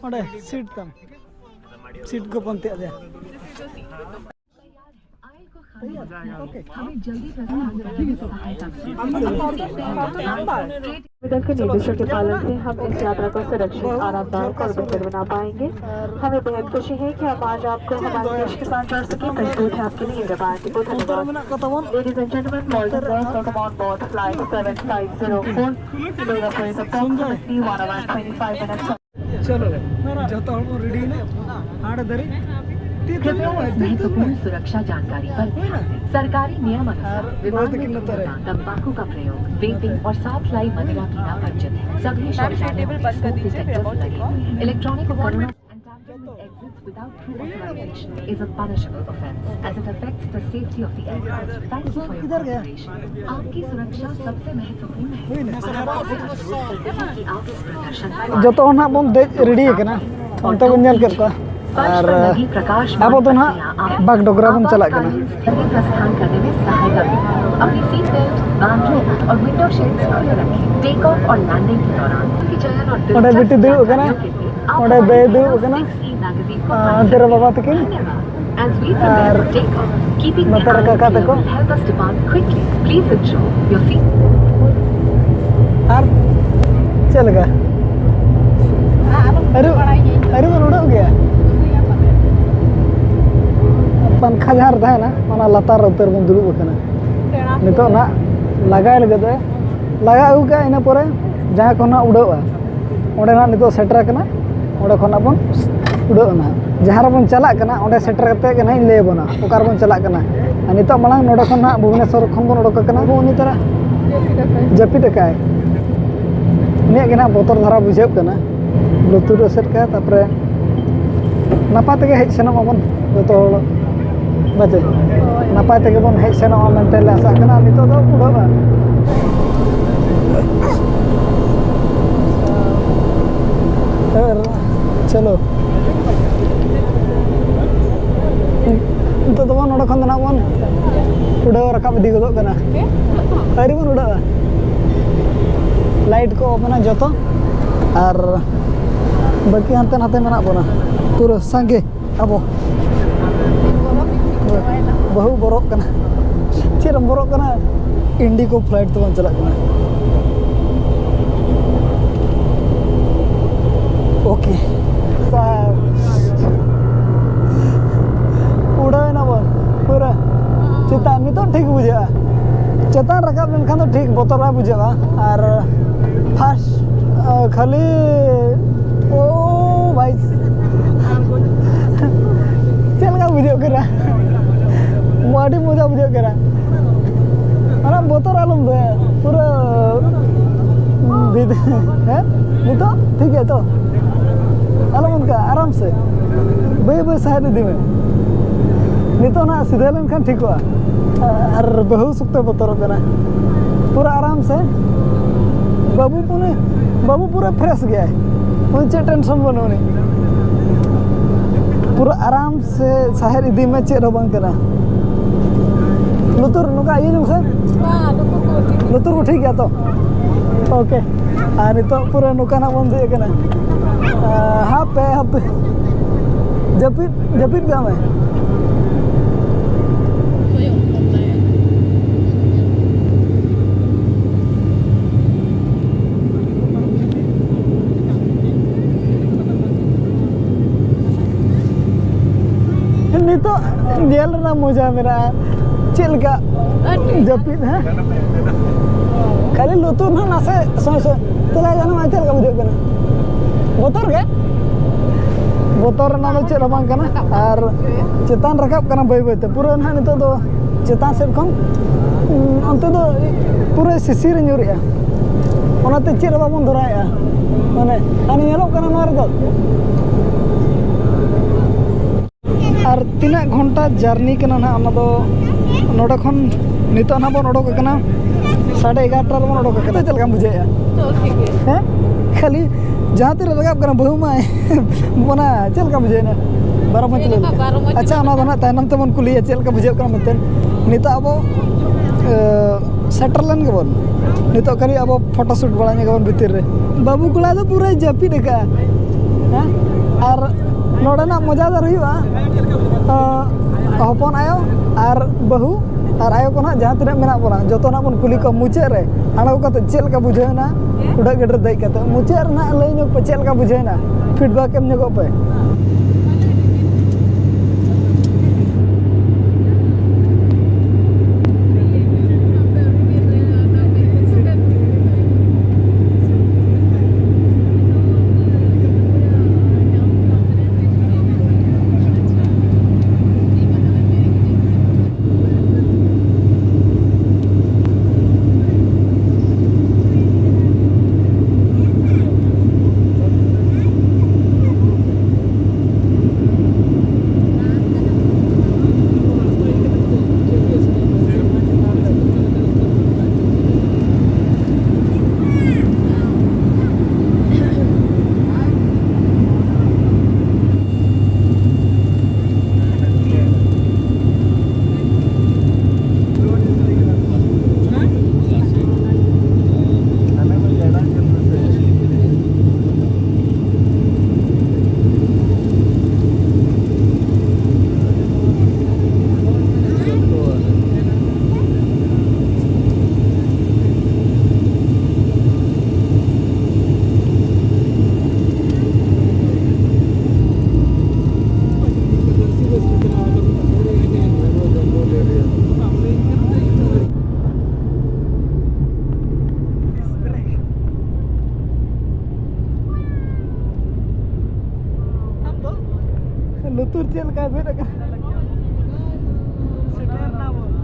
ᱚᱸᱰᱮ ᱥᱤᱴ ᱛᱟᱢ᱾ ᱥᱤᱴ ᱠᱚ ᱯᱟᱱᱛᱮᱭᱟᱫ ᱞᱮᱭᱟ᱾ ᱛᱮᱭᱟᱨ? ᱳᱠᱮ᱾ ᱴᱷᱤᱠ ᱜᱮᱭᱟ ᱛᱚ᱾ ᱥᱩᱵᱤधा के निर्देशों के पालन से हम इस यात्रा को सुरक्षित, आरामदायक और बेहतर बना पाएंगे। हमें बेहद खुशी है कि हम आज आपको हमारे देश के साथ जोड़ सके। मजबूत है आपके लिए ये रवायत। बहुत धन्यवाद। Ladies and gentlemen, Maldives Air's on board flight seven five zero four, layover is approximately one hour twenty-five minutes. ᱪᱚᱞᱚ, ᱡᱚᱛᱚ ᱦᱚᱲ ᱵᱚᱱ ᱨᱮᱰᱤᱭᱮᱱᱟ᱾ ᱦᱟᱸᱰᱮ ᱫᱷᱟᱹᱨᱤᱡ ᱛᱤ ᱛᱮ ᱧᱟᱢᱚᱜᱼᱟ, ᱛᱤ ᱛᱮ ᱧᱟᱢᱚᱜᱼᱟ᱾ सुरक्षा जानकारी पर ध्यान दें। सरकारी नियम अनुसार विमान में धूम्रपान, तंबाकू का प्रयोग, वेपिंग और साथ लाई मदिरा पीना वर्जित है। सभी शौचालयों में स्मोक डिटेक्टर्स लगे हुए हैं। इलेक्ट्रॉनिक उपकरणों Entanglement exits without proof authorization is a punishable offense as it affects the safety of the aircraft. Thank you for your cooperation. आपकी सुरक्षा सबसे महत्वपूर्ण है। ᱡᱚᱛᱚ ᱦᱚᱲ ᱱᱟᱦᱟᱜ ᱵᱚᱱ ᱫᱮᱡ ᱨᱮᱰᱤ ᱟᱠᱟᱱᱟ, ᱚᱱᱛᱮ ᱵᱚᱱ ᱧᱮᱞ ᱠᱮᱫ ᱠᱚᱣᱟ᱾ ᱟᱨ ᱟᱵᱚ ᱫᱚ ᱱᱟᱦᱟᱜ ᱵᱟᱜᱽᱰᱚᱜᱽᱨᱟ ᱵᱚᱱ ᱪᱟᱞᱟᱜ ᱠᱟᱱᱟ᱾ प्रस्थान करने में सहायता मिलेगी। अपनी सीट बेल्ट, बांधों और विंडो शेड्स खुले रखें। टेक ऑफ और लैंडिंग के दौरान उनकी चयन और ᱚᱸᱰᱮ ᱵᱤᱴᱤ ᱫᱩᱲᱩᱵ ᱟᱠᱟᱱᱟ, ᱚᱸᱰᱮ ᱫᱟᱹᱭ ᱫᱩᱲᱩᱵ ᱟᱠᱟᱱᱟ, ᱟᱨ ᱚᱱᱛᱮ ᱨᱮ ᱵᱟᱵᱟ ᱛᱟᱹᱠᱤᱱ, ᱟᱨ ᱱᱚᱛᱮ ᱨᱮ ᱠᱟᱠᱟ ᱛᱟᱠᱚ᱾ ᱟᱨ ᱪᱮᱫ ᱞᱮᱠᱟ? ᱟᱹᱨᱩ, ᱟᱹᱨᱩ ᱵᱚᱱ ᱩᱰᱩᱠ ᱜᱮᱭᱟ᱾ ᱯᱟᱝᱠᱷᱟ ᱡᱟᱦᱟᱸ ᱨᱮ ᱛᱟᱦᱮᱱᱟ, ᱚᱱᱟ ᱞᱟᱛᱟᱨ ᱨᱮ ᱩᱛᱟᱹᱨ ᱵᱚᱱ ᱫᱩᱲᱩᱵ ᱟᱠᱟᱱᱟ᱾ ᱱᱤᱛᱚᱜ ᱱᱟᱜ ᱞᱟᱜᱟᱭ ᱞᱟᱹᱜᱤᱫ ᱮ ᱞᱟᱜᱟ ᱟᱹᱜᱩ ᱠᱟᱜᱼᱟ, ᱤᱱᱟᱹ ᱯᱚᱨᱮ ᱡᱟᱦᱟᱸ ᱠᱷᱚᱱ ᱱᱟᱜ ᱩᱰᱟᱹᱜᱼᱟ, ᱚᱸᱰᱮ ᱱᱟᱜ ᱱᱤᱛᱚᱜ ᱥᱮᱴᱮᱨ ᱟᱠᱟᱱᱟ᱾ ᱚᱸᱰᱮ ᱠᱷᱚᱱᱟᱜ ᱵᱚᱱ ᱩᱰᱟᱹᱜ ᱮᱱᱟ᱾ ᱡᱟᱦᱟᱸ ᱨᱮᱵᱚᱱ ᱪᱟᱞᱟᱜ ᱠᱟᱱᱟ, ᱚᱸᱰᱮ ᱥᱮᱴᱮᱨ ᱠᱟᱛᱮ ᱜᱮ ᱱᱟᱦᱟᱜ ᱤᱧ ᱞᱟᱹᱭ ᱟᱵᱚᱱᱟ ᱚᱠᱟ ᱨᱮᱵᱚᱱ ᱪᱟᱞᱟᱜ ᱠᱟᱱᱟ᱾ ᱟᱨ ᱱᱤᱛᱚᱜ ᱢᱟᱲᱟᱝ ᱱᱚᱰᱮ ᱠᱷᱚᱱ ᱱᱟᱦᱟᱜ ᱵᱷᱩᱵᱽᱱᱮᱥᱚᱨ ᱠᱷᱚᱱ ᱵᱚᱱ ᱩᱰᱩᱠ ᱟᱠᱟᱱᱟ᱾ ᱟᱵᱚ ᱩᱱᱤ ᱛᱟᱨᱟ ᱡᱟᱹᱯᱤᱫ ᱟᱠᱟᱫ ᱟᱭ᱾ ᱩᱱᱤᱭᱟᱜ ᱜᱮ ᱱᱟᱦᱟᱜ ᱵᱚᱛᱚᱨ ᱫᱷᱟᱨᱟ ᱵᱩᱡᱷᱟᱹᱜ ᱠᱟᱱᱟ, ᱞᱩᱛᱩᱨ ᱮᱥᱮᱫ ᱠᱟᱜᱼᱟ᱾ ᱛᱟᱨᱯᱚᱨᱮ ᱱᱟᱯᱟᱭ ᱛᱮᱜᱮ ᱦᱮᱡ ᱥᱮᱱᱚᱜ ᱢᱟᱵᱚᱱ ᱡᱚᱛᱚ ᱦᱚᱲ, ᱵᱟᱪᱮ? ᱱᱟᱯᱟᱭ ᱛᱮᱜᱮ ᱵᱚᱱ ᱦᱮᱡ ᱥᱮᱱᱚᱜᱼᱟ ᱢᱮᱱᱛᱮ ᱞᱮ ᱟᱥᱟᱜ ᱠᱟᱱᱟ᱾ ᱱᱤᱛᱚᱜ ᱫᱚ ᱩᱰᱟᱹᱜᱼᱟ᱾ ᱟᱨ ᱪᱚᱞᱚ, ᱱᱤᱛᱚᱜ ᱫᱚᱵᱚᱱ ᱱᱚᱰᱮ ᱠᱷᱚᱱ ᱫᱚ ᱱᱟᱜ ᱵᱚᱱ ᱩᱰᱟᱹᱣ ᱨᱟᱠᱟᱵ ᱤᱫᱤ ᱜᱚᱫᱚᱜ ᱠᱟᱱᱟ᱾ ᱟᱹᱣᱨᱤ ᱵᱚᱱ ᱩᱰᱟᱹᱜᱼᱟ᱾ ᱞᱟᱭᱤᱴ ᱠᱚ ᱚᱯᱷ ᱮᱱᱟ ᱡᱚᱛᱚ, ᱟᱨ ᱵᱟᱹᱠᱤ ᱦᱟᱱᱛᱮ ᱱᱟᱛᱮ ᱢᱮᱱᱟᱜ ᱵᱚᱱᱟ ᱯᱩᱨᱟᱹ ᱥᱟᱸᱜᱮ ᱟᱵᱚ᱾ ᱵᱟᱹᱦᱩ ᱵᱚᱨᱚᱜ ᱠᱟᱱᱟ᱾ ᱪᱮᱫ ᱮᱢ ᱵᱚᱨᱚᱜ ᱠᱟᱱᱟ? ᱤᱱᱰᱤᱜᱳ ᱯᱷᱞᱟᱭᱤᱴ ᱛᱮᱵᱚᱱ ᱪᱟᱞᱟᱜ ᱠᱟᱱᱟ᱾ ᱳᱠᱮ ᱥᱟᱨ, ᱩᱰᱟᱹᱣ ᱮᱱᱟ ᱵᱚᱱ ᱯᱩᱨᱟᱹ ᱪᱮᱛᱟᱱ᱾ ᱱᱤᱛᱚᱜ ᱴᱷᱤᱠ ᱵᱩᱡᱷᱟᱹᱜᱼᱟ, ᱪᱮᱛᱟᱱ ᱨᱟᱠᱟᱵ ᱞᱮᱱᱠᱷᱟᱱ ᱫᱚ ᱴᱷᱤᱠ ᱵᱚᱛᱚᱨ ᱵᱟᱭ ᱵᱩᱡᱷᱟᱹᱜᱼᱟ᱾ ᱟᱨ ᱯᱷᱟᱥᱴ ᱠᱷᱟᱹᱞᱤ, ᱳ ᱵᱷᱟᱭ, ᱪᱮᱫ ᱞᱮᱠᱟ ᱵᱩᱡᱷᱟᱹᱜ ᱠᱟᱱᱟ? ᱟᱹᱰᱤ ᱢᱚᱡᱟ ᱵᱩᱡᱷᱟᱹᱜ ᱠᱟᱱᱟ᱾ ᱚᱱᱟ ᱵᱚᱛᱚᱨ ᱟᱞᱚᱢ ᱫᱚᱦᱚᱭᱟ, ᱯᱩᱨᱟᱹ ᱵᱷᱤᱛ-, ᱦᱮᱸ, ᱱᱤᱛᱚᱜ ᱴᱷᱤᱠ ᱜᱮᱭᱟ ᱛᱚ? ᱟᱞᱚᱢ ᱚᱱᱠᱟ, ᱟᱨᱟᱢ ᱥᱮ ᱵᱟᱹᱭ ᱵᱟᱹᱭ ᱥᱟᱦᱮᱫ ᱤᱫᱤ ᱢᱮ᱾ ᱱᱤᱛᱚᱜ ᱱᱟᱜ ᱥᱤᱫᱷᱟᱹ ᱞᱮᱱᱠᱷᱟᱱ ᱴᱷᱤᱠᱚᱜᱼᱟ᱾ ᱟᱨ ᱵᱟᱹᱦᱩ ᱥᱚᱠᱛᱚ ᱵᱚᱛᱚᱨᱚᱜ ᱠᱟᱱᱟ, ᱯᱩᱨᱟᱹ ᱟᱨᱟᱢ ᱥᱮ᱾ ᱵᱟᱹᱵᱩ ᱯᱩᱨᱟᱹ, ᱵᱟᱹᱵᱩ ᱯᱩᱨᱟᱹ ᱯᱷᱨᱮᱥ ᱜᱮᱭᱟᱭ, ᱩᱱᱤ ᱪᱮᱫ ᱴᱮᱱᱥᱚᱱ ᱵᱟᱹᱱᱩᱜ ᱟᱹᱱᱤᱡ᱾ ᱯᱩᱨᱟᱹ ᱟᱨᱟᱢ ᱥᱮ ᱥᱟᱦᱮᱫ ᱤᱫᱤ ᱢᱮ, ᱪᱮᱫ ᱦᱚᱸ ᱵᱟᱝ ᱠᱟᱱᱟ᱾ ᱞᱩᱛᱩᱨ ᱱᱚᱝᱠᱟ ᱤᱭᱟᱹ ᱧᱚᱜ ᱥᱮ? ᱵᱟᱝ, ᱞᱩᱛᱩᱨ ᱠᱚ ᱴᱷᱤᱠ ᱜᱮᱭᱟ᱾ ᱞᱩᱛᱩᱨ ᱠᱚ ᱴᱷᱤᱠ ᱜᱮᱭᱟ ᱛᱚ? ᱳᱠᱮ᱾ ᱟᱨ ᱱᱤᱛᱚᱜ ᱯᱩᱨᱟᱹ ᱱᱚᱝᱠᱟᱱᱟᱜ ᱵᱚᱱ ᱫᱮᱡ ᱟᱠᱟᱱᱟ᱾ ᱟᱸ, ᱦᱟᱯᱮ, ᱦᱟᱯᱮ᱾ ᱡᱟᱹᱯᱤᱫ, ᱡᱟᱹᱯᱤᱫ ᱠᱟᱜ ᱢᱮ᱾ ᱱᱤᱛᱚᱜ ᱧᱮᱞ ᱨᱮᱱᱟᱜ ᱢᱚᱡᱟ ᱢᱮᱱᱟᱜᱼᱟ᱾ ᱪᱮᱫ ᱞᱮᱠᱟ ᱟᱹᱰᱤ ᱡᱟᱹᱯᱤᱫ, ᱦᱮᱸ? ᱠᱷᱟᱹᱞᱤ ᱞᱩᱛᱩᱨ ᱱᱟᱜ ᱱᱟᱥᱮ ᱥᱚᱭ ᱥᱚᱭ᱾ ᱛᱟᱦᱞᱮ ᱡᱟᱱᱟᱢ ᱪᱮᱫ ᱞᱮᱠᱟ ᱵᱩᱡᱷᱟᱹᱜ ᱠᱟᱱᱟ? ᱵᱚᱛᱚᱨ ᱜᱮ? ᱵᱚᱛᱚᱨ ᱨᱮᱱᱟᱜ ᱫᱚ ᱪᱮᱫ ᱦᱚᱸ ᱵᱟᱝ ᱠᱟᱱᱟ᱾ ᱟᱨ ᱪᱮᱛᱟᱱ ᱨᱟᱠᱟᱵ ᱠᱟᱱᱟ ᱵᱟᱹᱭ ᱵᱟᱹᱭ ᱛᱮ᱾ ᱯᱩᱨᱟᱹ ᱱᱟᱦᱟᱜ ᱱᱤᱛᱚᱜ ᱫᱚ ᱪᱮᱛᱟᱱ ᱥᱮᱫ ᱠᱷᱚᱱ, ᱩᱸ, ᱚᱱᱛᱮ ᱫᱚ ᱯᱩᱨᱟᱹ ᱥᱤᱥᱤᱨ ᱮ ᱧᱩᱨᱮᱜᱼᱟ᱾ ᱚᱱᱟᱛᱮ ᱪᱮᱫ ᱦᱚᱸ ᱵᱟᱵᱚᱱ ᱫᱷᱚᱨᱟᱣᱮᱜᱼᱟ᱾ ᱢᱟᱱᱮ, ᱟᱨ ᱧᱮᱞᱚᱜ ᱠᱟᱱᱟ ᱱᱚᱣᱟ ᱨᱮᱫᱚ᱾ ᱟᱨ ᱛᱤᱱᱟᱹᱜ ᱜᱷᱚᱱᱴᱟ ᱡᱟᱨᱱᱤ ᱠᱟᱱᱟ ᱱᱟᱦᱟᱜ, ᱚᱱᱟ ᱫᱚ ᱱᱚᱰᱮ ᱠᱷᱚᱱ ᱱᱤᱛᱚᱜ ᱱᱟᱦᱟᱜ ᱵᱚᱱ ᱚᱰᱚᱠ ᱟᱠᱟᱱᱟ, ᱥᱟᱲᱮ ᱮᱜᱟᱨᱚᱴᱟ ᱨᱮᱵᱚᱱ ᱚᱰᱚᱠ ᱟᱠᱟᱱᱟ᱾ ᱪᱮᱫ ᱞᱮᱠᱟᱢ ᱵᱩᱡᱷᱟᱹᱣᱮᱜᱼᱟ? ᱦᱮᱸ? ᱠᱷᱟᱹᱞᱤ ᱡᱟᱦᱟᱸ ᱛᱤᱱᱟᱹᱜ ᱨᱟᱠᱟᱵ ᱠᱟᱱᱟ ᱵᱟᱹᱦᱩ ᱢᱟᱭ᱾ ᱚᱱᱟ ᱪᱮᱫ ᱞᱮᱠᱟ ᱵᱩᱡᱷᱟᱹᱣᱮᱱᱟ? ᱵᱟᱨᱚ ᱢᱟᱹᱪᱤ ᱞᱟᱹᱭ ᱞᱮᱠᱟ᱾ ᱟᱪᱪᱷᱟ, ᱚᱱᱟ ᱫᱚ ᱱᱟᱦᱟᱜ ᱛᱟᱭᱱᱚᱢ ᱛᱮᱵᱚᱱ ᱠᱩᱞᱤᱭᱟ ᱪᱮᱫ ᱞᱮᱠᱟ ᱵᱩᱡᱷᱟᱹᱜ ᱠᱟᱱᱟ ᱢᱮᱱᱛᱮ᱾ ᱱᱤᱛᱚᱜ ᱟᱵᱚ, ᱮ, ᱥᱮᱴᱮᱨ ᱞᱮᱱ ᱜᱮᱵᱚᱱ᱾ ᱱᱤᱛᱚᱜ ᱠᱷᱟᱹᱞᱤ ᱟᱵᱚ ᱯᱷᱳᱴᱳ ᱥᱩᱴ ᱵᱟᱲᱟ ᱧᱚᱜ ᱜᱮᱵᱚᱱ ᱵᱷᱤᱛᱤᱨ ᱨᱮ᱾ ᱵᱟᱹᱵᱩ ᱠᱚᱲᱟ ᱫᱚ ᱯᱩᱨᱟᱹᱭ ᱡᱟᱹᱯᱤᱫ ᱟᱠᱟᱫᱼᱟ᱾ ᱦᱮᱸ? ᱟᱨ ᱱᱚᱰᱮᱱᱟᱜ ᱢᱚᱡᱟ ᱫᱚ ᱦᱩᱭᱩᱜᱼᱟ, ᱮ, ᱦᱚᱯᱚᱱ ᱟᱭᱳ ᱟᱨ ᱵᱟᱹᱦᱩ ᱟᱨ ᱟᱭᱳ ᱠᱚ ᱱᱟᱦᱟᱜ ᱡᱟᱦᱟᱸ ᱛᱤᱱᱟᱹᱜ ᱢᱮᱱᱟᱜ ᱵᱚᱱᱟ, ᱡᱚᱛᱚ ᱱᱟᱦᱟᱜ ᱵᱚᱱ ᱠᱩᱞᱤ ᱠᱚᱣᱟ ᱢᱩᱪᱟᱹᱫ ᱨᱮ, ᱟᱬᱜᱚ ᱠᱟᱛᱮ ᱪᱮᱫ ᱞᱮᱠᱟ ᱵᱩᱡᱷᱟᱹᱣᱮᱱᱟ, ᱩᱰᱟᱹᱜ ᱜᱟᱹᱰᱤ ᱨᱮ ᱫᱮᱡ ᱠᱟᱛᱮ᱾ ᱢᱩᱪᱟᱹᱫ ᱨᱮ ᱱᱟᱦᱟᱜ ᱞᱟᱹᱭ ᱧᱚᱜ ᱯᱮ ᱪᱮᱫ ᱞᱮᱠᱟ ᱵᱩᱡᱷᱟᱹᱣᱮᱱᱟ, ᱯᱷᱤᱰᱵᱮᱠ ᱮᱢ ᱧᱚᱜᱚᱜ ᱯᱮ᱾ ᱞᱩᱛᱩᱨ ᱪᱮᱫ ᱞᱮᱠᱟᱭ ᱵᱮᱫ ᱟᱠᱟᱱᱟ᱾ ᱥᱮᱴᱮᱨ ᱱᱟᱵᱚᱱ᱾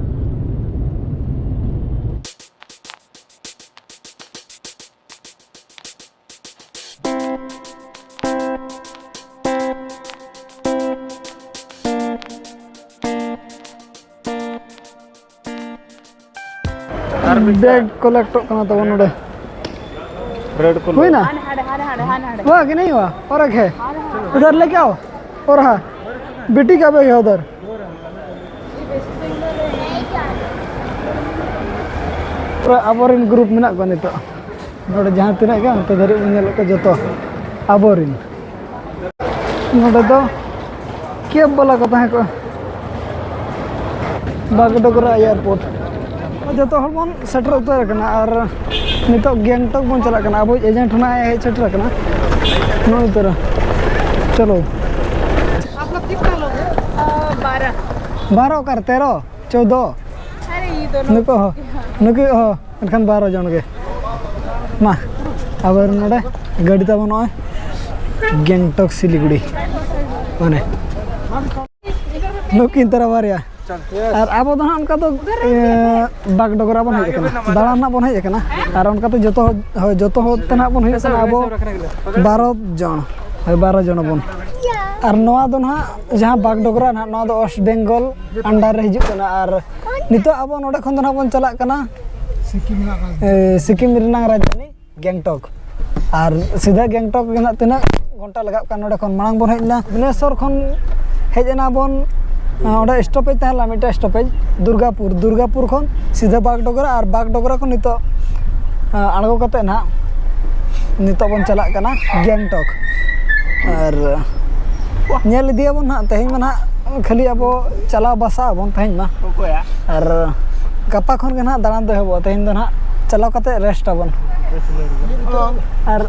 ᱵᱮᱜᱽ ᱠᱚᱞᱮᱠᱴᱚᱜ ᱠᱟᱱᱟ ᱛᱟᱵᱚᱱ ᱱᱚᱰᱮ᱾ रेड को लो। ᱦᱩᱭᱱᱟ? हाने हाने हाने हाने हाने ᱦᱩᱣᱟ ᱠᱤ ᱱᱟᱦᱤᱸ ᱦᱩᱣᱟ? ᱚᱨ ᱨᱟᱠᱷᱮ ᱩᱫᱷᱟᱨ ᱞᱮ ᱠᱮ ᱟᱣ. ᱚᱨ ᱦᱟ ᱵᱤᱴᱤ ᱠᱟ ᱵᱮᱜᱽ ᱦᱮ ᱩᱫᱷᱟᱨ. ᱯᱩᱨᱟᱹ ᱟᱵᱚᱨᱮᱱ ᱜᱨᱩᱯ ᱢᱮᱱᱟᱜ ᱠᱚᱣᱟ ᱱᱤᱛᱚᱜ ᱱᱚᱰᱮ ᱡᱟᱦᱟᱸ ᱛᱤᱱᱟᱹᱜ ᱜᱮ ᱚᱱᱛᱮ ᱫᱷᱟᱹᱨᱤᱡ ᱵᱚᱱ ᱧᱮᱞᱮᱫ ᱠᱚᱣᱟ ᱡᱚᱛᱚ ᱟᱵᱚᱨᱮᱱ᱾ ᱱᱚᱰᱮ ᱫᱚ ᱠᱮᱵ ᱵᱟᱞᱟ ᱠᱚ ᱛᱟᱦᱮᱸ ᱠᱚᱜᱼᱟ᱾ ᱵᱟᱜᱽᱰᱚᱜᱽᱨᱟ ᱮᱭᱟᱨᱯᱳᱨᱴ᱾ ᱡᱚᱛᱚ ᱦᱚᱲ ᱵᱚᱱ ᱥᱮᱴᱮᱨ ᱩᱛᱟᱹᱨ ᱟᱠᱟᱱᱟ ᱟᱨ ᱱᱤᱛᱚᱜ ᱜᱮᱝᱴᱚᱠ ᱵᱚᱱ ᱪᱟᱞᱟᱜ ᱠᱟᱱᱟ᱾ ᱟᱵᱚᱭᱤᱡ ᱮᱡᱮᱱᱴ ᱦᱚᱸ ᱱᱟᱜ ᱦᱮᱡ ᱥᱮᱴᱮᱨ ᱟᱠᱟᱱᱟ᱾ ᱱᱚᱜᱼᱚᱭ ᱩᱛᱟᱹᱨᱟ᱾ ᱪᱚᱞᱚ᱾ आप लोग कितना लोग हैं? बारह। ᱵᱟᱨᱚ ᱚᱠᱟᱨᱮ? ᱛᱮᱨᱚ, ᱪᱳᱫᱽᱫᱳ? अरे ये दोनों। ᱱᱩᱠᱩ ᱦᱚᱸ, ᱱᱩᱠᱩ ᱦᱚᱸ ᱮᱱᱠᱷᱟᱱ ᱵᱟᱨᱚ ᱡᱚᱱ ᱜᱮ᱾ ᱢᱟ ᱟᱵᱟᱨ ᱱᱚᱰᱮ ᱜᱟᱹᱰᱤ ᱛᱟᱵᱚᱱ ᱱᱚᱜᱼᱚᱭ ᱜᱮᱝᱴᱚᱠ ᱥᱤᱞᱤᱜᱩᱲᱤ ᱢᱟᱱᱮ ᱱᱩᱠᱤᱱ ᱛᱟᱨᱟ ᱵᱟᱨᱭᱟ᱾ ᱟᱨ ᱟᱵᱚ ᱫᱚ ᱦᱟᱸᱜ ᱚᱱᱠᱟ ᱫᱚ ᱮ, ᱵᱟᱜᱽᱰᱚᱜᱽᱨᱟ ᱵᱚᱱ ᱦᱮᱡ ᱟᱠᱟᱱᱟ, ᱫᱟᱬᱟᱱ ᱦᱟᱸᱜ ᱵᱚᱱ ᱦᱮᱡ ᱟᱠᱟᱱᱟ᱾ ᱟᱨ ᱚᱱᱠᱟᱛᱮ ᱡᱚᱛᱚ ᱦᱚᱲ, ᱦᱳᱭ, ᱡᱚᱛᱚ ᱦᱚᱲ ᱛᱮ ᱱᱟᱦᱟᱜ ᱵᱚᱱ ᱦᱩᱭᱩᱜ ᱠᱟᱱᱟ ᱟᱵᱚ ᱵᱟᱨᱚ ᱡᱚᱱ᱾ ᱦᱳᱭ, ᱵᱟᱨᱚ ᱡᱚᱱ ᱟᱵᱚᱱ᱾ ᱟᱨ ᱱᱚᱣᱟ ᱫᱚ ᱱᱟᱦᱟᱜ ᱡᱟᱦᱟᱸ ᱵᱟᱜᱽᱰᱚᱜᱽᱨᱟ ᱱᱟᱦᱟᱜ, ᱱᱚᱣᱟ ᱫᱚ ᱳᱭᱮᱥᱴ ᱵᱮᱝᱜᱚᱞ ᱟᱱᱰᱟᱨ ᱨᱮ ᱦᱤᱡᱩᱜ ᱠᱟᱱᱟ᱾ ᱟᱨ ᱱᱤᱛᱚᱜ ᱟᱵᱚ ᱱᱚᱰᱮ ᱠᱷᱚᱱ ᱫᱚ ᱱᱟᱦᱟᱜ ᱵᱚᱱ ᱪᱟᱞᱟᱜ ᱠᱟᱱᱟ ᱮ, ᱥᱤᱠᱤᱢ ᱨᱮᱱᱟᱜ ᱨᱟᱡᱽᱫᱷᱟᱱᱤ ᱜᱮᱝᱴᱚᱠ᱾ ᱟᱨ ᱥᱤᱫᱷᱟᱹ ᱜᱮᱝᱴᱚᱠ ᱜᱮ ᱱᱟᱦᱟᱜ ᱛᱤᱱᱟᱹᱜ ᱜᱷᱚᱱᱴᱟ ᱞᱟᱜᱟᱜ ᱠᱟᱱᱟ ᱱᱚᱰᱮ ᱠᱷᱚᱱ? ᱢᱟᱲᱟᱝ ᱵᱚᱱ ᱦᱮᱡ ᱞᱮᱱᱟ ᱵᱷᱩᱵᱽᱱᱮᱥᱚᱨ ᱠᱷᱚᱱ, ᱦᱮᱡ ᱮᱱᱟ ᱵᱚᱱ, ᱚᱸᱰᱮ ᱥᱴᱚᱯᱮᱡᱽ ᱛᱟᱦᱮᱸ ᱞᱮᱱᱟ ᱢᱤᱫᱴᱮᱱ ᱥᱴᱚᱯᱮᱡᱽ ᱫᱩᱨᱜᱟᱯᱩᱨ᱾ ᱫᱩᱨᱜᱟᱯᱩᱨ ᱠᱷᱚᱱ ᱥᱤᱫᱷᱟᱹ ᱵᱟᱜᱽᱰᱚᱜᱽᱨᱟ, ᱟᱨ ᱵᱟᱜᱽᱰᱚᱜᱽᱨᱟ ᱠᱷᱚᱱ ᱱᱤᱛᱚᱜ ᱟᱬᱜᱚ ᱠᱟᱛᱮ ᱱᱟᱦᱟᱜ ᱱᱤᱛᱚᱜ ᱵᱚᱱ ᱪᱟᱞᱟᱜ ᱠᱟᱱᱟ ᱜᱮᱝᱴᱚᱠ᱾ ᱟᱨ ᱧᱮᱞ ᱤᱫᱤᱭᱟᱵᱚᱱ ᱱᱟᱦᱟᱜ, ᱛᱮᱦᱮᱧ ᱢᱟ ᱱᱟᱦᱟᱜ ᱠᱷᱟᱹᱞᱤ ᱟᱵᱚ ᱪᱟᱞᱟᱣ ᱵᱟᱥᱟᱜ ᱟᱵᱚᱱ ᱛᱮᱦᱮᱧ ᱢᱟ᱾ ᱟᱨ ᱜᱟᱯᱟ ᱠᱷᱚᱱ ᱜᱮ ᱱᱟᱦᱟᱜ ᱫᱟᱬᱟᱱ ᱫᱚ ᱮᱦᱚᱵᱚᱜᱼᱟ᱾ ᱛᱮᱦᱮᱧ ᱫᱚ ᱱᱟᱦᱟᱜ ᱪᱟᱞᱟᱣ ᱠᱟᱛᱮ ᱨᱮᱥᱴ ᱟᱵᱚᱱ᱾ ᱟᱨ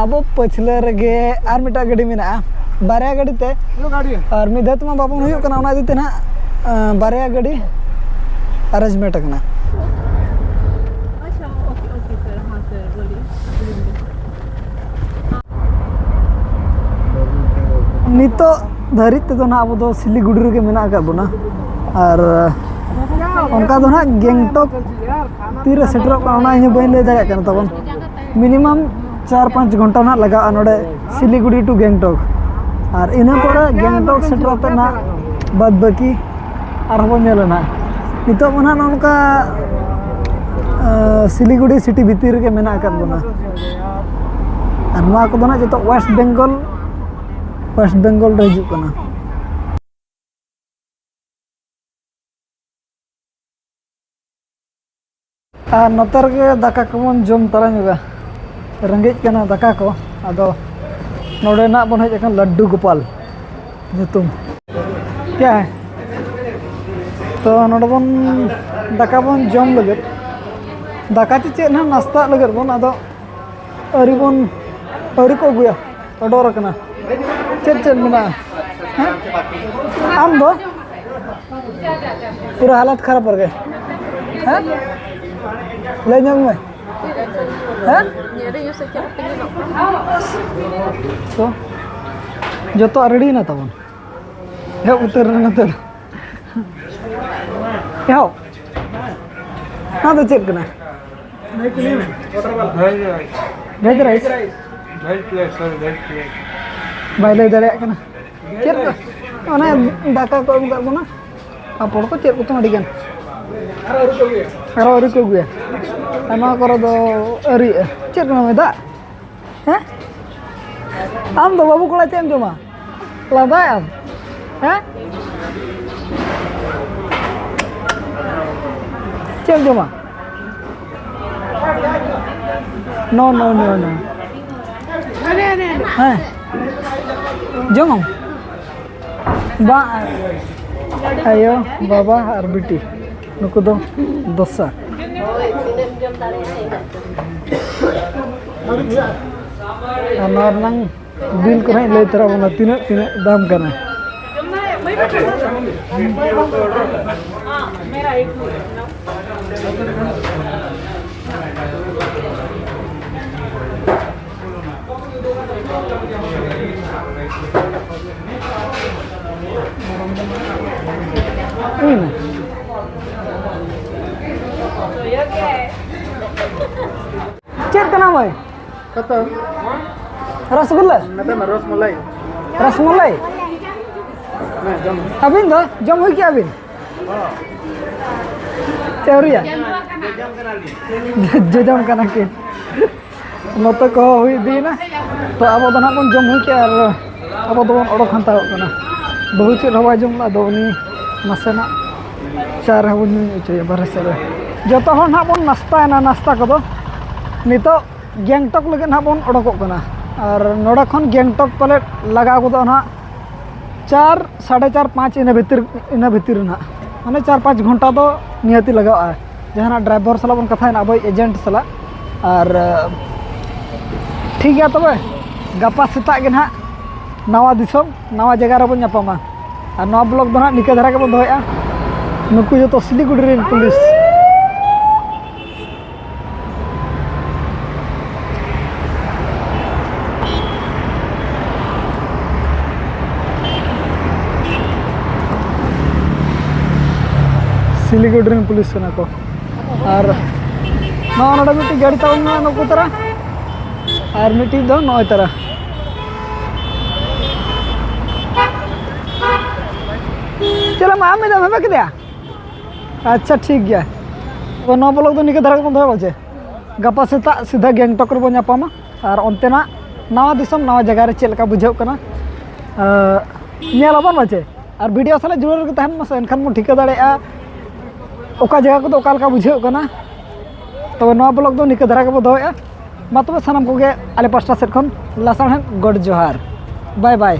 ᱟᱵᱚ ᱯᱟᱹᱪᱷᱞᱟᱹ ᱨᱮᱜᱮ ᱟᱨ ᱢᱤᱫᱴᱟᱝ ᱜᱟᱹᱰᱤ ᱢᱮᱱᱟᱜᱼᱟ, ᱵᱟᱨᱭᱟ ᱜᱟᱹᱰᱤ ᱛᱮ᱾ ᱟᱨ ᱢᱤᱫ ᱫᱷᱟᱣ ᱛᱮᱢᱟ ᱵᱟᱵᱚᱱ ᱦᱩᱭᱩᱜ ᱠᱟᱱᱟ, ᱚᱱᱟ ᱤᱫᱤ ᱛᱮ ᱱᱟᱦᱟᱜ ᱵᱟᱨᱭᱟ ᱜᱟᱹᱰᱤ ᱟᱨᱮᱧᱡᱽᱢᱮᱱᱴ ᱟᱠᱟᱱᱟ᱾ अच्छा, ओके ओके सर। हाँ सर, बोलिए। ᱱᱤᱛᱚᱜ ᱫᱷᱟᱹᱨᱤᱡ ᱛᱮᱫᱚ ᱱᱟᱦᱟᱜ ᱟᱵᱚ ᱫᱚ ᱥᱤᱞᱤᱜᱩᱲᱤ ᱨᱮᱜᱮ ᱢᱮᱱᱟᱜ ᱟᱠᱟᱫ ᱵᱚᱱᱟ᱾ ᱟᱨ ᱚᱱᱠᱟ ᱫᱚ ᱱᱟᱦᱟᱜ ᱜᱮᱝᱴᱚᱠ ᱛᱤᱨᱮ ᱥᱮᱴᱮᱨᱚᱜ ᱠᱟᱱᱟ, ᱚᱱᱟ ᱤᱧ ᱦᱚᱸ ᱵᱟᱹᱧ ᱞᱟᱹᱭ ᱫᱟᱲᱮᱭᱟᱜ ᱠᱟᱱᱟ ᱛᱟᱵᱚᱱ᱾ ᱢᱤᱱᱤᱢᱟᱢ ᱪᱟᱨ ᱯᱟᱸᱪ ᱜᱷᱚᱱᱴᱟ ᱱᱟᱦᱟᱜ ᱞᱟᱜᱟᱜᱼᱟ ᱱᱚᱰᱮ ᱥᱤᱞᱤᱜᱩᱲᱤ ᱴᱩ ᱜᱮᱝᱴᱚᱠ᱾ ᱟᱨ ᱤᱱᱟᱹ ᱯᱚᱨᱮ ᱜᱮᱝᱴᱚᱠ ᱥᱮᱴᱮᱨ ᱠᱟᱛᱮ ᱱᱟᱦᱟᱜ ᱵᱟᱫᱽ ᱵᱟᱹᱠᱤ ᱟᱨᱦᱚᱸ ᱵᱚᱱ ᱧᱮᱞᱟ ᱱᱟᱦᱟᱜ᱾ ᱱᱤᱛᱚᱜ ᱢᱟ ᱱᱟᱦᱟᱜ ᱱᱚᱜᱼᱚ ᱱᱚᱝᱠᱟ ᱥᱤᱞᱤᱜᱩᱲᱤ ᱥᱤᱴᱤ ᱵᱷᱤᱛᱤᱨ ᱨᱮᱜᱮ ᱢᱮᱱᱟᱜ ᱟᱠᱟᱫ ᱵᱚᱱᱟ᱾ ᱟᱨ ᱱᱚᱣᱟ ᱠᱚᱫᱚ ᱱᱟᱜ ᱡᱚᱛᱚ ᱳᱭᱮᱥᱴ ᱵᱮᱝᱜᱚᱞ, ᱳᱭᱮᱥᱴ ᱵᱮᱝᱜᱚᱞ ᱨᱮ ᱦᱤᱡᱩᱜ ᱠᱟᱱᱟ᱾ ᱟᱨ ᱱᱚᱛᱮ ᱨᱮᱜᱮ ᱫᱟᱠᱟ ᱠᱚᱵᱚᱱ ᱡᱚᱢ ᱛᱟᱨᱟ ᱧᱚᱜᱟ᱾ ᱨᱮᱸᱜᱮᱡ ᱠᱟᱱᱟ ᱫᱟᱠᱟ ᱠᱚ, ᱟᱫᱚ ᱱᱚᱰᱮ ᱱᱟᱜ ᱵᱚᱱ ᱦᱮᱡ ᱟᱠᱟᱱ ᱞᱟᱰᱰᱩ ᱜᱳᱯᱟᱞ ᱧᱩᱛᱩᱢ᱾ ᱠᱭᱟ ᱦᱮ? ᱛᱚ ᱱᱚᱰᱮ ᱵᱚᱱ ᱫᱟᱠᱟ ᱵᱚᱱ ᱡᱚᱢ ᱞᱟᱹᱜᱤᱫ, ᱫᱟᱠᱟ ᱪᱮ ᱪᱮᱫ ᱱᱟᱜ ᱱᱟᱥᱛᱟᱜ ᱞᱟᱹᱜᱤᱫ ᱵᱚᱱ, ᱟᱫᱚ ᱟᱹᱣᱨᱤ ᱵᱚᱱ, ᱟᱹᱣᱨᱤ ᱠᱚ ᱟᱹᱜᱩᱭᱟ᱾ ᱚᱰᱚᱨ ᱟᱠᱟᱱᱟ᱾ ᱪᱮᱫ ᱪᱮᱫ ᱢᱮᱱᱟᱜᱼᱟ? ᱦᱮᱸ? ᱟᱢ ᱫᱚ? ᱯᱩᱨᱟᱹ ᱦᱟᱞᱚᱛ ᱠᱷᱟᱨᱟᱯ ᱨᱮᱜᱮ᱾ ᱦᱮᱸ? ᱞᱟᱹᱭ ᱧᱚᱜ ᱢᱮ᱾ ᱦᱮᱸ? ᱛᱚ, ᱡᱚᱛᱚᱣᱟᱜ ᱨᱮᱰᱤᱭᱮᱱᱟ ᱛᱟᱵᱚᱱ? ᱮᱦᱚᱵ ᱩᱛᱟᱹᱨ ᱨᱮ ᱱᱚᱛᱮ ᱫᱚ᱾ ᱮᱦᱚᱵ᱾ ᱱᱚᱣᱟ ᱫᱚ ᱪᱮᱫ ᱠᱟᱱᱟ? Veg rice. Veg rice. Veg plate, sir, veg plate. ᱵᱟᱭ ᱞᱟᱹᱭ ᱫᱟᱲᱮᱭᱟᱜ ᱠᱟᱱᱟ᱾ ᱪᱮᱫ ᱠᱚ? ᱚᱱᱮ ᱫᱟᱠᱟ ᱠᱚ ᱮᱢ ᱠᱟᱜ ᱵᱚᱱᱟ, ᱯᱟᱯᱚᱲ ᱠᱚ ᱪᱮᱫ ᱠᱚᱪᱚᱝ ᱟᱹᱰᱤ ᱜᱟᱱ᱾ ᱟᱨᱚ ᱟᱹᱣᱨᱤ ᱠᱚ ᱟᱹᱜᱩᱭᱟ᱾ ᱟᱨ ᱱᱚᱣᱟ ᱠᱚᱨᱮ ᱫᱚ ᱟᱹᱣᱨᱤᱭᱟᱜᱼᱟ᱾ ᱪᱮᱫ ᱠᱟᱱᱟ ᱫᱟᱜ? ᱦᱮᱸ? ᱟᱢ ᱫᱚ ᱵᱟᱹᱵᱩ ᱠᱚᱲᱟ ᱪᱮᱫ ᱮᱢ ᱡᱚᱢᱟ? ᱞᱟᱸᱫᱟᱭᱟᱢ? ᱦᱮᱸ? ᱪᱮᱫ ᱮᱢ ᱡᱚᱢᱟ? No, no, no, no. ᱦᱮᱸ? ᱡᱚᱢᱟᱢ? ᱵᱟᱝ, ᱟᱭᱳ, ᱵᱟᱵᱟ ᱟᱨ ᱵᱤᱴᱤ, ᱱᱩᱠᱩ ᱫᱚ ᱫᱚᱥᱟ᱾ ᱟᱨ ᱱᱚᱣᱟ ᱨᱮᱱᱟᱝ ᱵᱤᱞ ᱠᱚ ᱱᱟᱦᱟᱜ ᱞᱟᱹᱭ ᱛᱚᱨᱟ ᱵᱚᱱᱟ, ᱛᱤᱱᱟᱹᱜ, ᱛᱤᱱᱟᱹᱜ ᱫᱟᱢ ᱠᱟᱱᱟ᱾ ᱦᱩᱭᱱᱟ᱾ ᱪᱮᱫ ᱠᱟᱱᱟ ᱢᱟᱹᱭ? ᱠᱟᱛᱟ᱾ ᱨᱚᱥᱜᱩᱞᱞᱟ? ᱢᱮᱛᱟᱭ ᱢᱮ ᱨᱚᱥᱢᱟᱞᱟᱭ᱾ ᱨᱚᱥᱢᱟᱞᱟᱭ? ᱦᱮᱸ, ᱡᱚᱢ ᱢᱮ᱾ ᱟᱹᱵᱤᱱ ᱫᱚ ᱡᱚᱢ ᱦᱩᱭ ᱠᱮᱜᱼᱟ ᱵᱤᱱ? ᱦᱚᱸ᱾ ᱪᱮ ᱟᱹᱣᱨᱤᱭᱟ? ᱡᱚᱡᱚᱢ ᱠᱟᱱᱟ ᱠᱤᱱ᱾ ᱱᱚᱛᱮ ᱠᱚ ᱦᱩᱭ ᱤᱫᱤᱭᱮᱱᱟ᱾ ᱛᱚ, ᱟᱵᱚ ᱫᱚ ᱱᱟᱦᱟᱜ ᱵᱚᱱ ᱡᱚᱢ ᱦᱩᱭ ᱠᱮᱜᱼᱟ ᱟᱨ ᱟᱵᱚ ᱫᱚᱵᱚᱱ ᱚᱰᱚᱠ ᱦᱟᱛᱟᱲᱚᱜ ᱠᱟᱱᱟ᱾ ᱵᱟᱹᱦᱩ ᱪᱮᱫ ᱦᱚᱸ ᱵᱟᱭ ᱡᱚᱢ ᱞᱮᱫᱟ, ᱟᱫᱚ ᱩᱱᱤ ᱱᱟᱥᱮᱱᱟᱜ ᱪᱟ ᱨᱮᱦᱚᱸ ᱵᱚᱱ ᱧᱩ ᱦᱚᱪᱚᱭᱟ ᱵᱟᱨᱦᱮ ᱥᱮᱫ ᱨᱮ᱾ ᱡᱚᱛᱚ ᱦᱚᱲ ᱱᱟᱦᱟᱜ ᱵᱚᱱ ᱱᱟᱥᱛᱟᱭᱮᱱᱟ, ᱱᱟᱥᱛᱟ ᱠᱚᱫᱚ᱾ ᱱᱤᱛᱚᱜ ᱜᱮᱝᱴᱚᱠ ᱞᱟᱹᱜᱤᱫ ᱱᱟᱦᱟᱜ ᱵᱚᱱ ᱚᱰᱚᱠᱚᱜ ᱠᱟᱱᱟ᱾ ᱟᱨ ᱱᱚᱰᱮ ᱠᱷᱚᱱ ᱜᱮᱝᱴᱚᱠ ᱯᱟᱞᱮᱫ ᱞᱟᱜᱟᱣ ᱜᱚᱫᱚᱜᱼᱟ ᱱᱟᱦᱟᱜ ᱪᱟᱨ, ᱥᱟᱲᱮ ᱪᱟᱨ, ᱯᱟᱸᱪ, ᱤᱱᱟᱹ ᱵᱷᱤᱛᱤᱨ, ᱤᱱᱟᱹ ᱵᱷᱤᱛᱤᱨ ᱨᱮ ᱱᱟᱦᱟᱜ, ᱢᱟᱱᱮ, ᱪᱟᱨ ᱯᱟᱸᱪ ᱜᱷᱚᱱᱴᱟ ᱫᱚ ᱱᱤᱦᱟᱹᱛᱤ ᱞᱟᱜᱟᱜᱼᱟ᱾ ᱡᱟᱦᱟᱱᱟᱜ ᱰᱨᱟᱭᱵᱷᱟᱨ ᱥᱟᱞᱟᱜ ᱵᱚᱱ ᱠᱟᱛᱷᱟᱭᱮᱱᱟ, ᱟᱵᱚᱭᱤᱡ ᱮᱡᱮᱱᱴ ᱥᱟᱞᱟᱜ᱾ ᱟᱨ ᱴᱷᱤᱠ ᱜᱮᱭᱟ, ᱛᱚᱵᱮ ᱜᱟᱯᱟ ᱥᱮᱛᱟᱜ ᱜᱮ ᱱᱟᱦᱟᱜ ᱱᱟᱣᱟ ᱫᱤᱥᱚᱢ, ᱱᱟᱣᱟ ᱡᱟᱭᱜᱟ ᱨᱮᱵᱚᱱ ᱧᱟᱯᱟᱢᱟ᱾ ᱟᱨ ᱱᱚᱣᱟ ᱵᱞᱚᱜ ᱫᱚ ᱱᱟᱦᱟᱜ ᱱᱤᱝᱠᱟᱹ ᱫᱷᱟᱨᱟ ᱜᱮᱵᱚᱱ ᱫᱚᱦᱚᱭᱮᱫᱼᱟ᱾ ᱱᱩᱠᱩ ᱡᱚᱛᱚ ᱥᱤᱞᱤᱜᱩᱲᱤ ᱨᱮᱱ ᱯᱩᱞᱤᱥ᱾ ᱥᱤᱞᱤᱜᱩᱲᱤ ᱨᱮᱱ ᱯᱩᱞᱤᱥ ᱠᱟᱱᱟ ᱠᱚ᱾ ᱟᱨ ᱱᱚᱜᱼᱚ ᱱᱚᱰᱮ ᱢᱤᱫᱴᱤᱡ ᱜᱟᱹᱰᱤ ᱛᱟᱵᱚᱱ ᱢᱮᱱᱟᱜᱼᱟ, ᱱᱩᱠᱩ ᱛᱟᱨᱟ, ᱟᱨ ᱢᱤᱫᱴᱤᱡ ᱫᱚ ᱱᱚᱜᱼᱚᱭ ᱛᱟᱨᱟ᱾ ᱪᱮᱫ ᱞᱮ ᱢᱟ ᱟᱢ ᱢᱤᱫ ᱫᱷᱟᱣ ᱵᱷᱮᱵᱮ ᱠᱮᱫᱮᱭᱟ? ᱟᱪᱪᱷᱟ, ᱴᱷᱤᱠ ᱜᱮᱭᱟ᱾ ᱛᱚ, ᱱᱚᱣᱟ ᱵᱞᱚᱜ ᱫᱚ ᱱᱤᱝᱠᱟᱹ ᱫᱷᱟᱨᱟ ᱜᱮᱵᱚᱱ ᱫᱚᱦᱚᱭᱟ ᱡᱮ ᱜᱟᱯᱟ ᱥᱮᱛᱟᱜ ᱥᱤᱫᱷᱟ ᱜᱮᱝᱴᱚᱠ ᱨᱮᱵᱚᱱ ᱧᱟᱯᱟᱢᱟ ᱟᱨ ᱚᱱᱛᱮᱱᱟᱜ ᱱᱟᱣᱟ ᱫᱤᱥᱚᱢ, ᱱᱟᱣᱟ ᱡᱟᱭᱜᱟ ᱨᱮ ᱪᱮᱫ ᱞᱮᱠᱟ ᱵᱩᱡᱷᱟᱹᱜ ᱠᱟᱱᱟ, ᱟᱸ, ᱧᱮᱞ ᱟᱵᱚᱱ ᱢᱟᱪᱮ᱾ ᱟᱨ ᱵᱷᱤᱰᱤᱭᱳ ᱥᱟᱞᱟᱜ ᱡᱩᱲᱟᱹᱣ ᱨᱮᱜᱮ ᱛᱟᱦᱮᱱ ᱢᱟᱥᱮ, ᱮᱱᱠᱷᱟᱱ ᱵᱚᱱ ᱴᱷᱤᱠᱟᱹ ᱫᱟᱲᱮᱭᱟᱜᱼᱟ ᱚᱠᱟ ᱡᱟᱭᱜᱟ ᱠᱚᱫᱚ ᱚᱠᱟ ᱞᱮᱠᱟ ᱵᱩᱡᱷᱟᱹᱜ ᱠᱟᱱᱟ᱾ ᱛᱚᱵᱮ ᱱᱚᱣᱟ ᱵᱞᱚᱜ ᱫᱚ ᱱᱤᱝᱠᱟᱹ ᱫᱷᱟᱨᱟ ᱜᱮᱵᱚ ᱫᱚᱦᱚᱭᱮᱫᱼᱟ᱾ ᱢᱟ ᱛᱚᱵᱮ ᱥᱟᱱᱟᱢ ᱠᱚᱜᱮ ᱟᱞᱮ ᱯᱟᱥᱴᱟ ᱥᱮᱫ ᱠᱷᱚᱱ ᱞᱟᱥᱟᱲᱦᱮᱫ ᱜᱚᱰ ᱡᱚᱦᱟᱨ᱾ ᱵᱟᱭ ᱵᱟᱭ᱾